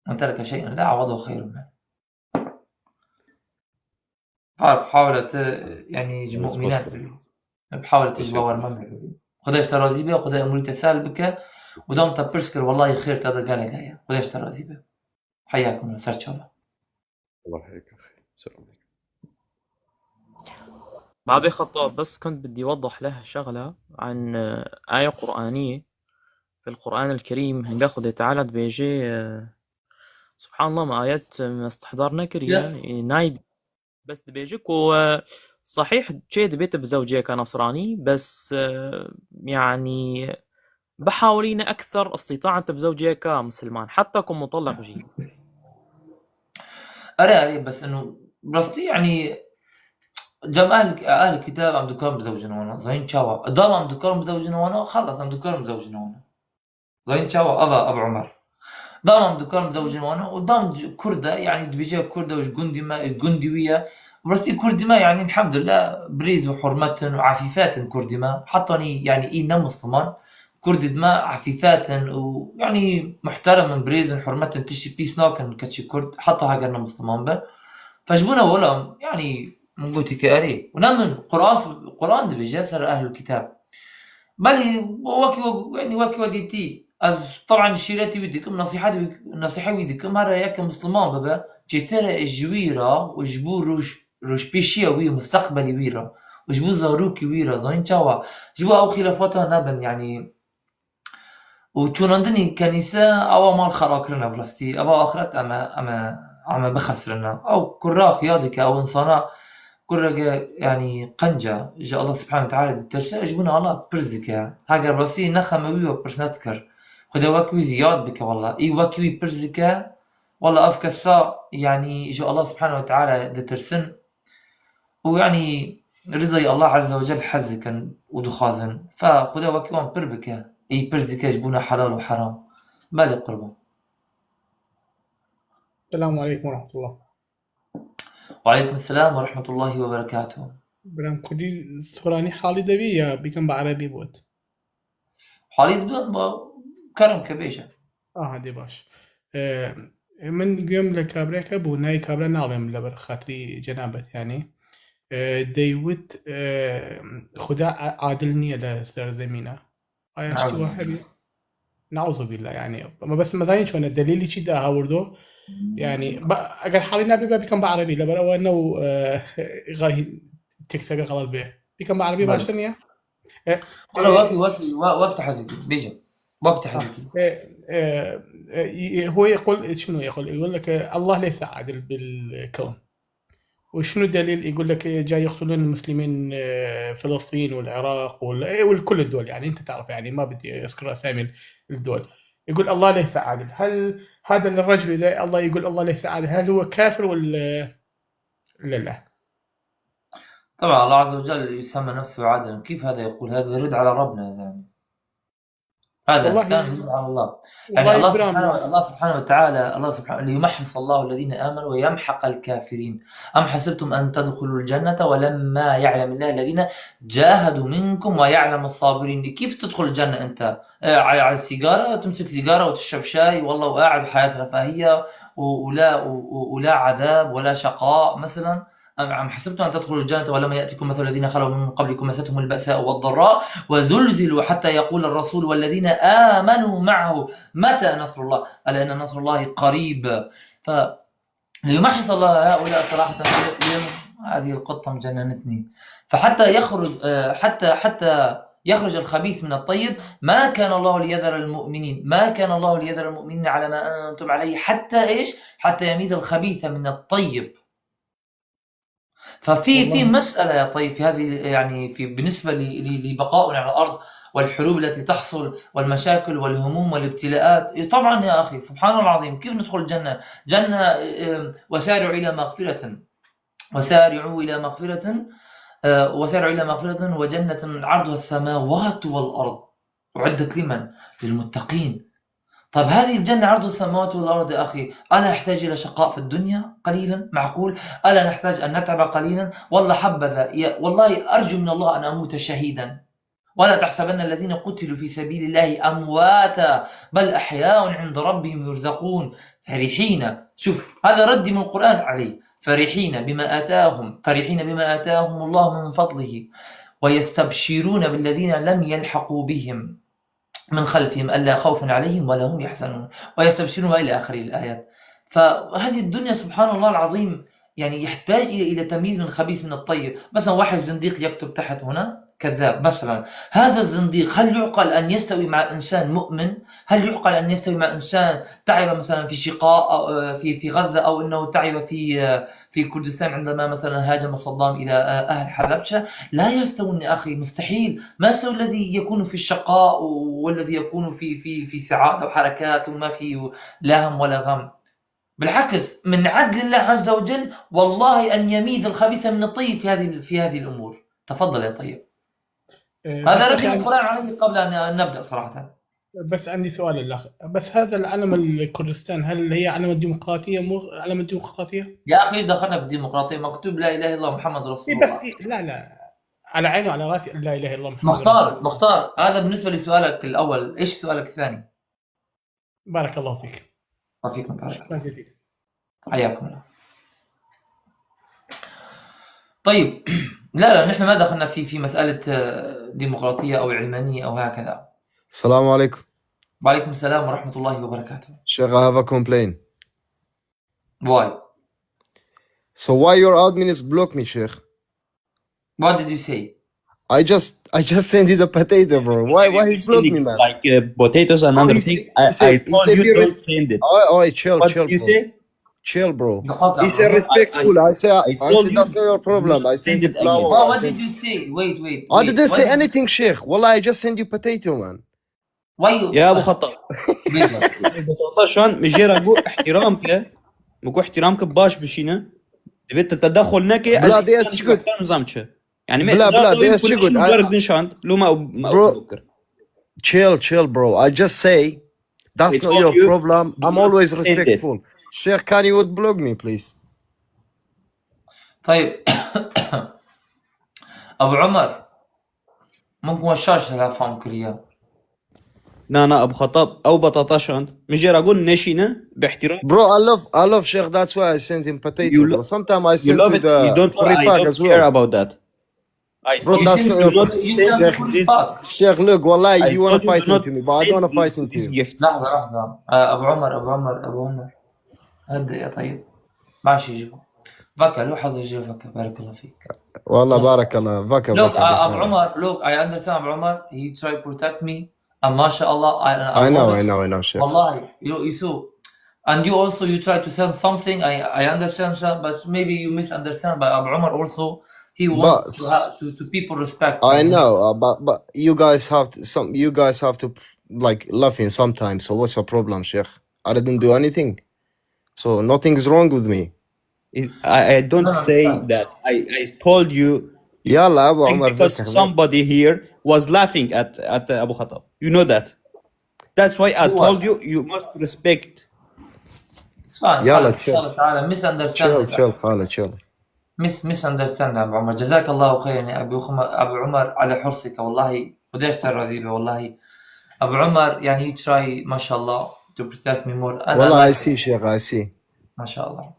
Men tereke şey'en lillah e'wedehu xeyrun min. Fa bi hawle tu, yanî ji mu'mînan bibî. Bi hawle tu ji bawermend bibî. Xuda ji te razî be, Xuda umurî te sel bike. Û dam te pirs kir, wellahî xêr te de gelek heye. Xuda ji te razî be. Heyyakum, ser çava. Allah heyyakum. Selam. ما بخطأ، بس كنت بدي أوضح لها شغلة عن، آه، آية قرآنية في القرآن الكريم. هنگا خدای تعالی دبیجه، آه، سبحان الله، ما آيات ما استحضار نكرية، نايب. بس دبيجك و صحيح تشي دبيت بزوجيك نصراني، بس، آه، يعني، بحاولين أكثر استطاعة بزوجيك مسلمان، حتى كن مطلق جي. Erê, erê, bes ino, bi rastî, yanî, Cem ehl, ehl kitab em dikarin bizewicin wana. Zayîn çawa? Dam em dikarin bizewicin wana, xelas em dikarin bizewicin wana. Zayîn çawa? Ava, Ev Umer. Dam em dikarin bizewicin wana û dam Kurd e, yanî dibêje Kurd e û ji gundî me, gundî wî ye. Rastî Kurdî me, yanî elhamdulillah, birêz û hurmet in û efîfet in Kurdî me. Heta nî, yanî î ne Musliman. Kurdî me efîfet in û, yanî, muhterem in, birêz in, hurmet in, tiştî pîs nakin keçî Kurd, heta heger ne Musliman be. Fe ji bo ne wela, yanî, min gotî ke erê. Û ne min, Quran, Quran dibêje ser ehlul kitab. Belê, wekî we, yanî, wekî we dîtî, ez, teban, şîretî wî dikim, nesîhet wî, nesîhet wî dikim, here yeke Musliman bibe, çêtir e ji wî re û ji bo roj, rojpêşiya wî û misteqbelî wî re û ji bo zarokî wî re, zanîn çawa? Ji bo ew xîlafata nebin, yanî, û çûnandinî kenîse, ewa mal xera kirine bi rastî. Eva axiret em ê, em ê, em ê bixesirine. Ew kurra xuya dike, ew insana kurreke, yanî, qenc e, ji Allah Subhanahu ve Teala ditirse, ji bo ne Allah pirs dike. Heger rastî ne xeme wî we pirs nedikir. Xwedê wek wî ziyad bike walla. Î wek wî pirs dike, walla ev kesa, yanî, ji Allah Subhanahu ve Teala ditirsin. û, yanî, rizayê Allah Azze ve Celle hez dikin û dixwazin. Fe Xuda wekî wan pir bike. Ê pir dike ji bona helal û heram. Belê qurban. Selamun aleykum ve rahmetullah. Ve aleykum selam ve rahmetullahi ve berekatuhu. Biram, Kurdî, Turanî halî de bî ya bîkim bi Erebî bût? Halî dibe, ba, kerem ke bêje. Aha, dê baş. E, e, min guya min li kabreke bû, nayê kabra nalêm li ber xatirî cenabet, yanî. E, deywit, e, Xuda a-, adil niye li ser zemîna. Aya ştî wa hebî. Neuzubîllah. Neuzubîllah, yanî. Ama bes me zayîn çone delîlî çi da hawirdo. Yanî, ba, eger halî nabî, ba bîkim bi Erebî, li ber ew ne û, e, gahî teksteke xelat bê. Bîkim bi Erebî. Belê. Baştir niye? E, Wala e, wekî, wekî, we-, wek te hez dikî, bêje. Wek te hez dikî. E, e, e, e, هو يقول، شنو يقول؟ يقول لك الله ليس عادل بالكون. وشنو الدليل؟ يقول لك جاي يقتلون المسلمين، آه، فلسطين والعراق وال-، إيه، والكل الدول، يعني، أنت تعرف، يعني، ما بدي أذكر أسامي الدول. يقول الله ليس عادل. هل هذا الرجل، إذا الله يقول الله ليس عادل، هل هو كافر ولا، ولا لا؟ طبعًا الله عز وجل يسمى نفسه عادلًا، كيف هذا يقول؟ هذا يرد على ربنا يا زلمة. هذا والله، إنسان يرد على الله. يعني والله الله برام سبحانه، الله سبحانه وتعالى، الله سبحانه، "ليمحص الله الذين آمنوا ويمحق الكافرين. أم حسبتم أن تدخلوا الجنة ولما يعلم الله الذين جاهدوا منكم ويعلم الصابرين." كيف تدخل الجنة أنت؟ آه، على، على السيجارة، تمسك سيجارة وتشرب شاي، والله وقاعد بحياة رفاهية و-، ولا، و-، و-، ولا عذاب ولا شقاء مثلًا. أم، أم حسبتم أن تدخلوا الجنة ولما يأتكم مثل الذين خلوا من قبلكم مستهم البأساء والضراء وزلزلوا حتى يقول الرسول والذين آمنوا معه متى نصر الله ألا إن نصر الله قريب. ف-، ليمحص الله هؤلاء صراحة. اليوم هذه القطة مجننتني. فحتى يخرج، آه، حتى، حتى يخرج الخبيث من الطيب، ما كان الله ليذر المؤمنين، ما كان الله ليذر المؤمنين على ما أنتم عليه حتى إيش؟ حتى يميز الخبيث من الطيب. ففي، في والله. مسألة يا طيب، في هذه، يعني، في، بالنسبة ل-، ل-، لبقائنا على الأرض والحروب التي تحصل والمشاكل والهموم والابتلاءات. إيه، طبعًا يا أخي، سبحان الله العظيم، كيف ندخل الجنة؟ جنة، إيه، وسارعوا إلى مغفرة، وسارعوا إلى مغفرة، آه، وسارعوا إلى مغفرة وجنة عرضها السماوات والأرض أعدت لمن؟ للمتقين. طب هذه الجنة عرضها السماوات والأرض يا أخي، ألا نحتاج إلى شقاء في الدنيا قليلًا؟ معقول؟ ألا نحتاج أن نتعب قليلًا؟ والله حبذا، يا، والله أرجو من الله أن أموت شهيدًا. ولا تحسبن الذين قتلوا في سبيل الله أمواتا، بل أحياء عند ربهم يرزقون. فرحين، شوف، هذا ردي من القرآن عليه. فرحين بما آتاهم، فرحين بما آتاهم الله من فضله، ويستبشرون بالذين لم يلحقوا بهم من خلفهم ألا خوف عليهم ولا هم يحزنون، ويستبشرون، وإلى آخر الآيات. فهذه الدنيا سبحان الله العظيم، يعني، يحتاج إلى، إلى تمييز من الخبيث من الطيب. مثلًا واحد زنديق يكتب تحت هنا كذاب مثلًا، هذا الزنديق هل يعقل أن يستوي مع إنسان مؤمن؟ هل يعقل أن يستوي مع إنسان تعب مثلًا في شقاء، أو، آه، في، في غزة، أو أنه تعب في، آه، في كردستان عندما مثلًا هاجم صدام إلى، آه، أهل حلبشة؟ لا يستوون يا أخي، مستحيل. ما يستوي الذي يكون في الشقاء والذي يكون في، في، في سعادة وحركات وما في لا هم ولا غم. بالعكس، من عدل الله عز وجل والله أن يميز الخبيث من الطيب في هذه في هذه الأمور. تفضل يا طيب. إيه، هذا بس ردي يعني مقترح علي قبل أن نبدأ صراحة. بس عندي سؤال للأخ، بس هذا العلم الكردستان، هل هي علم الديمقراطية؟ مو علم الديمقراطية؟ يا أخي، إيش دخلنا في الديمقراطية؟ مكتوب لا إله إلا الله محمد رسول إيه، بس الله. إيه، لا، لا، على عيني وعلى راسي، لا إله إلا الله محمد رسول مختار، الله. مختار، هذا بالنسبة لسؤالك الأول. إيش سؤالك الثاني؟ بارك الله فيك. وفيكم بارك. شكرا جزيلا. حياكم الله. طيب، لا، لا، نحن ما دخلنا في في مسألة، آه، ديمقراطية أو علمانية أو هكذا. السلام عليكم. وعليكم السلام ورحمة الله وبركاته. Sheikh, I have a complaint. Why? So why your admins block me, Sheikh? What did you say? I just I just sent you the potato, bro. Why why he blocked me, man? Like uh, potatoes and No, other he things. said- he I, said- I he told said you be don't res- send it. Oh, oh, chill, What chill, bro. Did you say? Chill, bro. دقيقة. He said I- respectful. I, say I, I told said you that's not your do problem. not I said send it blah, again. blah, What, I what said did you say? Wait, wait. I wait. didn't What say did- anything, Sheikh. Wallah, I just sent you potato, man. Why you? يا ابو خطاب. Bêje. بطاطا شان مجيرا جو احترامك، مكو احترامك باش بشينا. دبيت التدخل نكي بلا دي اس شكل. نظام تشي. يعني ما بلا- بلا دي اس كل شكل. شيء مجرد نشان لو ما ما Bro. بكر. Chill, chill, bro. I just say that's I not told your you problem. do I'm not always send it. Respectful. Sheikh, can you block me, please? طيب. أبو عمر، ممكن وشاش لا فهم كريا. لا لا ابو خطاب او بطاطا شان مجيرا جو نشينا باحترام. Bro, I love I love Sheikh. That's why I sent him potato, You lo- bro. Sometimes I You send love to it. the You don't. I Refag don't as care well. About that. I Bro, told that's you not do your not problem. send Sheikh, this. Sheikh, look, والله, I you wanna told you fight do not into me, but I don't send wanna fight this, into this you. gift. لحظة، لحظة. آه، أبو عمر، أبو عمر، أبو عمر. هدأ يا طيب. ماشي، جيبه. فكا، لو حظ جيبه فكا. بارك الله فيك. والله بارك الله. فكا Look, فكا uh, بس Abu Umar, look, I understand Abu Umar. He try protect me. And mashallah, I, I, I know, promise- I know, I know, Sheikh. والله, you, you saw. And you also, you try to send something. I, I understand, sir, but maybe you misunderstand. But Abu Umar also, he wants to, But- have, to, to people respect. I يعني. know, uh, but but you guys have to, some you guys have to, like, laughing sometimes. So what's your problem, Sheikh? I didn't do anything, so nothing is wrong with me. It- I, I don't No, no, say stop. That. I, I told you يلا أبو think عمر because فكر. Somebody here was laughing at at Abu Khattab. You know that. That's why I Who told was? You you must respect. It's fine. يلا، Fine. إن شاء الله تعالى. Misunderstanding. Chill, chill, خالد, chill. Mis misunderstanding, Abu Umar. جزاك الله خيرا يا أبو خم-، أبو عمر على حرصك والله. وديش ترى ذيبة والله. أبو عمر يعني try ما شاء الله to protect me more. أنا والله ما I see, Sheikh, I see. ما شاء الله.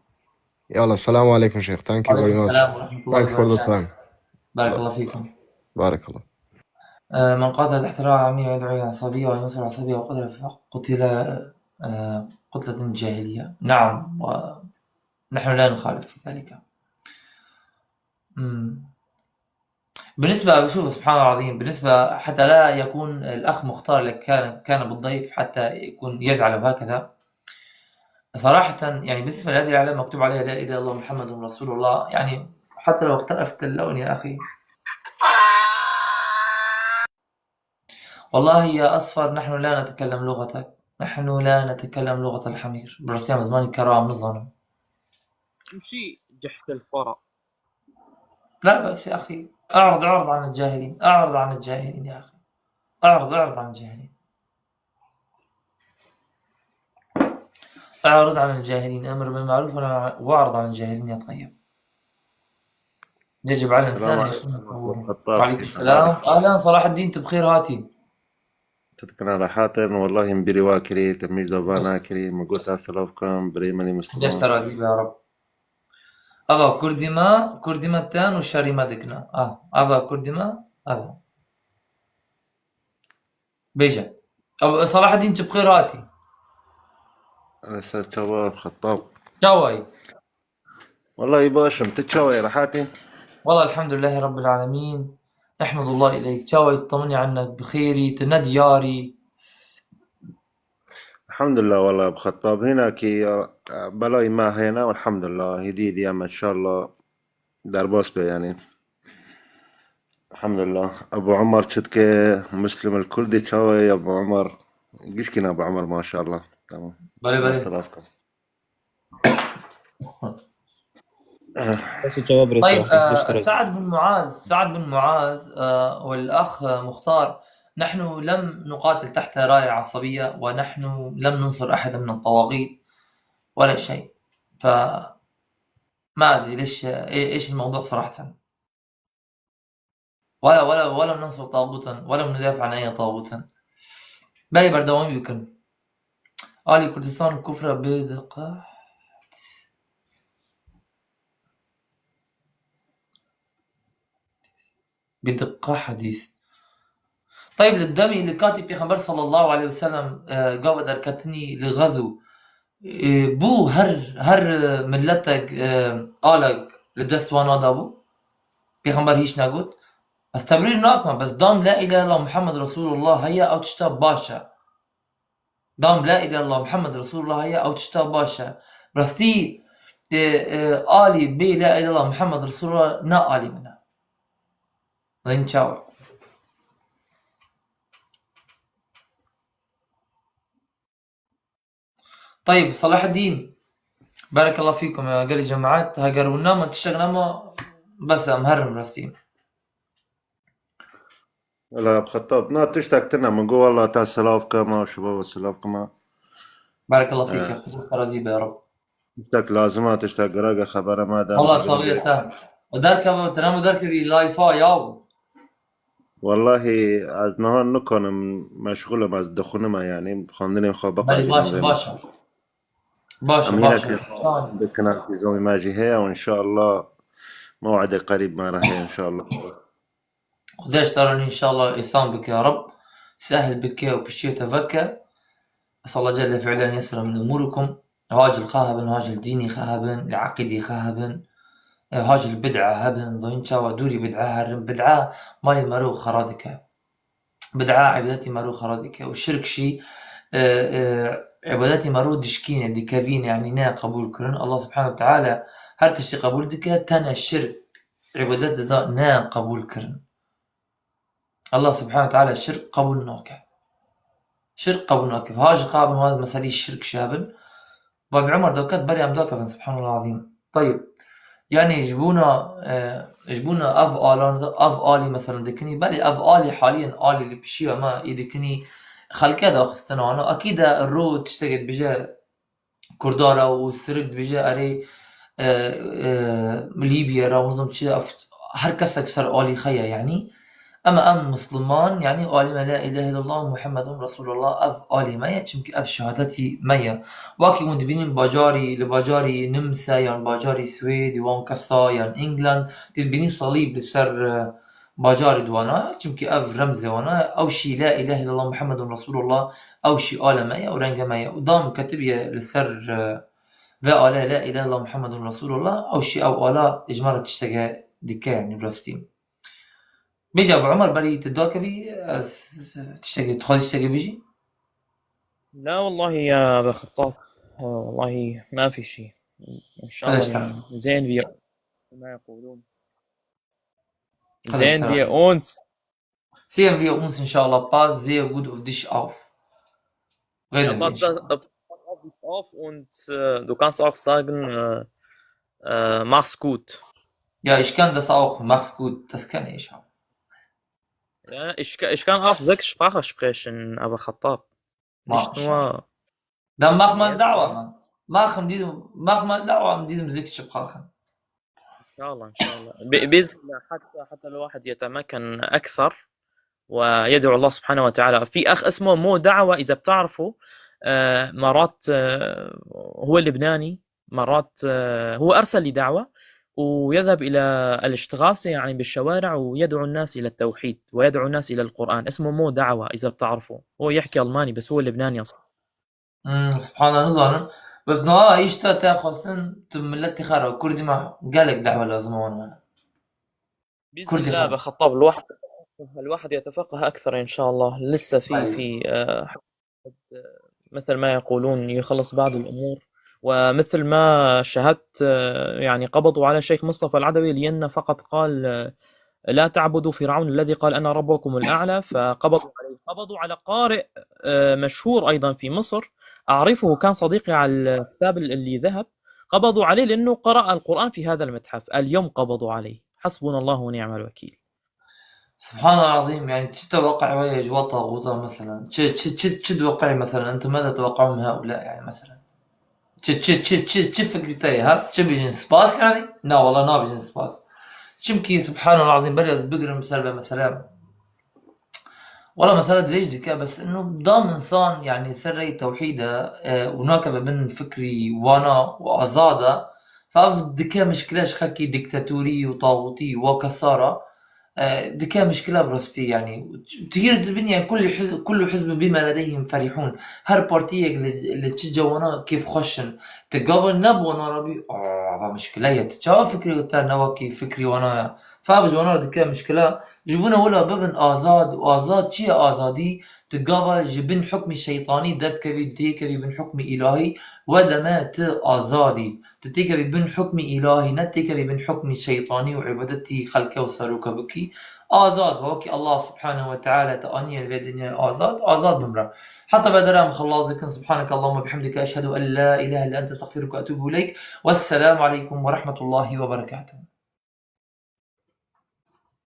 يلا, السلام عليكم, Sheikh. Thank you very وعليكم much. السلام ورحمة الله Thanks for the وبركاته. Time. بارك الله فيكم. بارك الله. آه، من قاتل تحت راية عمية يدعو إلى العصبية وينصر العصبية وقتل فقتل، آه، قتلة جاهلية. نعم، ونحن لا نخالف في ذلك. مم. بالنسبة، شوف، سبحان الله العظيم، بالنسبة حتى لا يكون الأخ مختار لك كان، كان بالضيف حتى يكون يزعل وهكذا. صراحة، يعني، بالنسبة لهذه العلامة مكتوب عليها لا إله إلا الله محمد رسول الله، يعني، حتى لو اختلفت اللون يا أخي. والله يا أصفر، نحن لا نتكلم لغتك، نحن لا نتكلم لغة الحمير. برسيام زماني كرام نظن. مشي جحت الفرع. لا بأس يا أخي، أعرض، أعرض عن الجاهلين، أعرض عن الجاهلين يا أخي، أعرض، أعرض عن الجاهلين. أعرض عن الجاهلين، أمر بالمعروف ونهى عن، وأعرض عن الجاهلين يا طيب. يجب على السلام الإنسان أن عليكم يكون ورحمة صبورا. الله. وعليكم السلام. أهلا صلاح الدين، تبخير هاتي. تتكلم راحات، والله مبيري واكري، تميج دوفانا كري، مقوتا سلوفكم، بريماني ديش مسلمان. ترى ذي يا رب. أبا كردما، كردما تان وشري ما دكنا. آه، أبا كردما، أبا. بيجا. أبو صلاح الدين تبخير هاتي. لسه شباب خطاب. شاوي. والله باش، انت شاوي راحاتي؟ والله الحمد لله رب العالمين. نحمد الله إليك. شاوي، طمني عنك، بخيري، تنا دياري. الحمد لله والله أبو خطاب. هنا كي بلاي ما هنا، والحمد لله. هدي دي أما إن شاء الله درباس بي يعني. الحمد لله. أبو عمر تشتكي مسلم الكردي تشاوي يا أبو عمر. قشكنا أبو عمر، ما شاء الله. تمام. بلي، بلي. سلامكم. بس الجواب رد طيب، واحد، آه، مشترك. سعد بن معاذ، سعد بن معاذ، آه، والأخ مختار، نحن لم نقاتل تحت راية عصبية، ونحن لم ننصر أحدا من الطواغيت ولا شيء. فما أدري ليش، إيه-، إيش الموضوع صراحة. ولا، ولا، ولم ننصر طاغوتا، ولم ندافع عن أي طاغوت. Belê berdewamî bikin. Alî Kurdistan kufra bê diqe. Bi diqqa hedîs. Teyb, li demî, li katî Pêxember sallallahu aleyhi ve sellem, e, gava derketinî li xezû, e, bû her, her, e, miletek, e, alek li dest wan nadabû? Pêxember hîç negot. Ez tebrîr nakim, bes dam la ilahe illallah Muhammed Resulullah heye, ew tişta baş e. Dam la ilahe illallah Muhammed Resulullah heye, ew tişta baş e. Rastî, e, e, alî bê la ilahe illallah Muhammed Resulullah ne alî min e. Zanî çawa? Teyb, Selahaddîn. Berekallah fîkum ya gelî cemaet. Heger hûn nema, tiştek nema, bes em herin rastî. Wela Xetab, na tiştek tune, min got wela te silav kema, şiva ve silav kema. Berekallah fîk, Xwedê te razî be ya Rab. Tiştek lazim e, tiştek girek e, xebera me de. Wela saxiyê te. O derkeve, tine mi derkevî layfa yaw. Wellahî ez niha nikanim, meşxûl im, ez dixwinime, yanî xwendinên xwe biqedînim. Belê, baş e, baş e. Baş e, baş e. Em hînek bikin, vîzoyê me jî heye û înşallah mew'idê qerîb me re heye înşallah. Xwedê ji te re înşallah îsan bike ya Rab, sehl bike û piştiyê te veke. Es'allah Celle fi'le en yesira min umurikum. Hacil xwe hebin, hacil dînî xwe hebin, li eqîdî xwe hebin, e, hacil bid'a hebin, zoyîn çawa dûrî bid'a herin. Bid'a malê mero xera dike. Bid'a îbadetî mero xera dike. Û şirk şî, e, e, îbadetî mero dişkîne, dikevîne, yanî ne qebûl kirin. Allah Subhanahu Teala her tiştî qebûl dike, tene şirk îbadetê de ne qebûl kirin. Allah Subhanahu Teala şirk qebûl nake. Şirk qebûl nake. Ha ji qabin ha meselî şirk şabin. Bavê Umar doket berê em dakevin, subhanallah azîm. Tayib. Yani ji bona, e, ji bona ev alan, ev alî mesela dikinî, belê ev alî haliyen alî li pişiya me ê dikinî xelke daxistin ana. Akî de ro tiştekê dibêje Kurda re û sirik dibêje erê, e, e, Lîbya re, nizam çi, ev her kesek ser alî xwe ye, yanî. Ema em Musliman, yanî alî me la ilahe illallah Muhammedun Resulullah, ev alî me ye, çimkî ev şehadetî me ye. Wekî hûn dibînin bajarî, li bajarî Nimse yan bajarî Swêd, wan kesa yan England, dibînin salîb li ser, e, bajarê di wana, çimkî ev remzê wana, ew şî la ilahe illallah Muhammedun Resulullah, ew şî ale me ye û renge me ye. Û dam ketibiye li ser, e, ve ale la ilahe illallah Muhammedun Resulullah, ew şî ew ala ji me re tişteke dike, yanî rastî. Bêje Ebu Umar, berî tu dakevî, ez tiştekê, tu xwazî tiştekê bêjî? لا والله يا أبا خطاب، والله ما في شيء. إن شاء الله يعني. Sehen wir, كما يقولون. Sehen wir uns. Sehen wir uns, inşallah, bald sehr gut auf dich auf. Ja, reden wir, pass, inşallah. Pass auf dich auf und, äh, du kannst auch sagen, äh, äh, mach's gut. Ja, ich kann das auch, mach's gut, das kann ich auch. Ja, ich, ka- ich kann auch sechs Sprachen sprechen, Abu Khattab. Nicht nur. Dann mach mal Da'wa, Mann. Mach mal Da'wa in diesen sechs Sprachen. إن شاء الله، إن شاء الله. ب- بإذن الله، حتى، حتى الواحد يتمكن أكثر ويدعو الله سبحانه وتعالى. في أخ اسمه مو دعوة، إذا بتعرفه، آه، مرات، آه، هو لبناني، مرات، آه، هو أرسل لي دعوة ويذهب إلى الاستغاثة، يعني، بالشوارع ويدعو الناس إلى التوحيد ويدعو الناس إلى القرآن. اسمه مو دعوة، إذا بتعرفه. هو يحكي ألماني، بس هو لبناني أصلًا. Hmm, subhanallah, nizanim. Bes niha îşta te xwestin tu miletê xwe re, Kurdî me gelek dehwe lazim e wan wana. بإذن الله أبا خطاب، الواحد، الواحد يتفقه أكثر إن شاء الله. لسه في، في، آه، مثل ما يقولون يخلص بعض الأمور. ومثل ما شاهدت، آه، يعني قبضوا على الشيخ مصطفى العدوي لأنه فقط قال، آه، لا تعبدوا فرعون الذي قال أنا ربكم الأعلى، فقبضوا عليه. قبضوا على قارئ، آه، مشهور أيضًا في مصر، أعرفه، كان صديقي على الحساب اللي ذهب. قبضوا عليه لأنه قرأ القرآن في هذا المتحف. اليوم قبضوا عليه. حسبنا الله ونعم الوكيل. سبحان الله العظيم، يعني تشتا واقع ويا جوا طاغوتا مثلا، تش تش تش تش واقع مثلا، انت ماذا تتوقعون من هؤلاء يعني مثلا؟ تش تش تش تش تش فكرتي ها؟ تش بيجن سباس يعني؟ لا والله ما بيجن سباس. Çimkî سبحان الله العظيم بريا بقرا مثلا، والله مسألة دريج ديكا، بس انه دام انسان يعني سر ري توحيده، آه، وناكب بن فكري وانا وازاده، فاف دكا مشكلة شخكي ديكتاتوري وطاغوتي وكسارة، آه، دكا مشكلة برستي يعني. تهير الدنيا كل حزب، كل حزب بما لديهم فرحون. هر بارتيك اللي تشجع وانا كيف خشن تقابل نبوة ناربي، اه، مشكلة يا تشاو فكري وتا نوا كيف فكري وانا. فاف جوانا دكا مشكلة، جبونا ولا ببن آزاد، وآزاد چیه آزادی؟ Tu gava ji bin hukmî şeytanî derkevî, têkevî bin hukmî îlahî, we deme tu azad î. Tu têkevî bin hukmî îlahî, ne têkevî bin hukmî şeytanî û îbadetî xelke û seroka bikî. Azad, wekî Allah subhanehu ve teala te aniye li vê dinyayê azad, azad bimre. Heta ve dera em xelas dikin. Subhaneke Allahumma bihamdike, eşhedû en la ilahe illa ente, estexfiruke ve etûbu ileyk. Wesselamu aleykum ve rahmetullahi ve berekatuhu.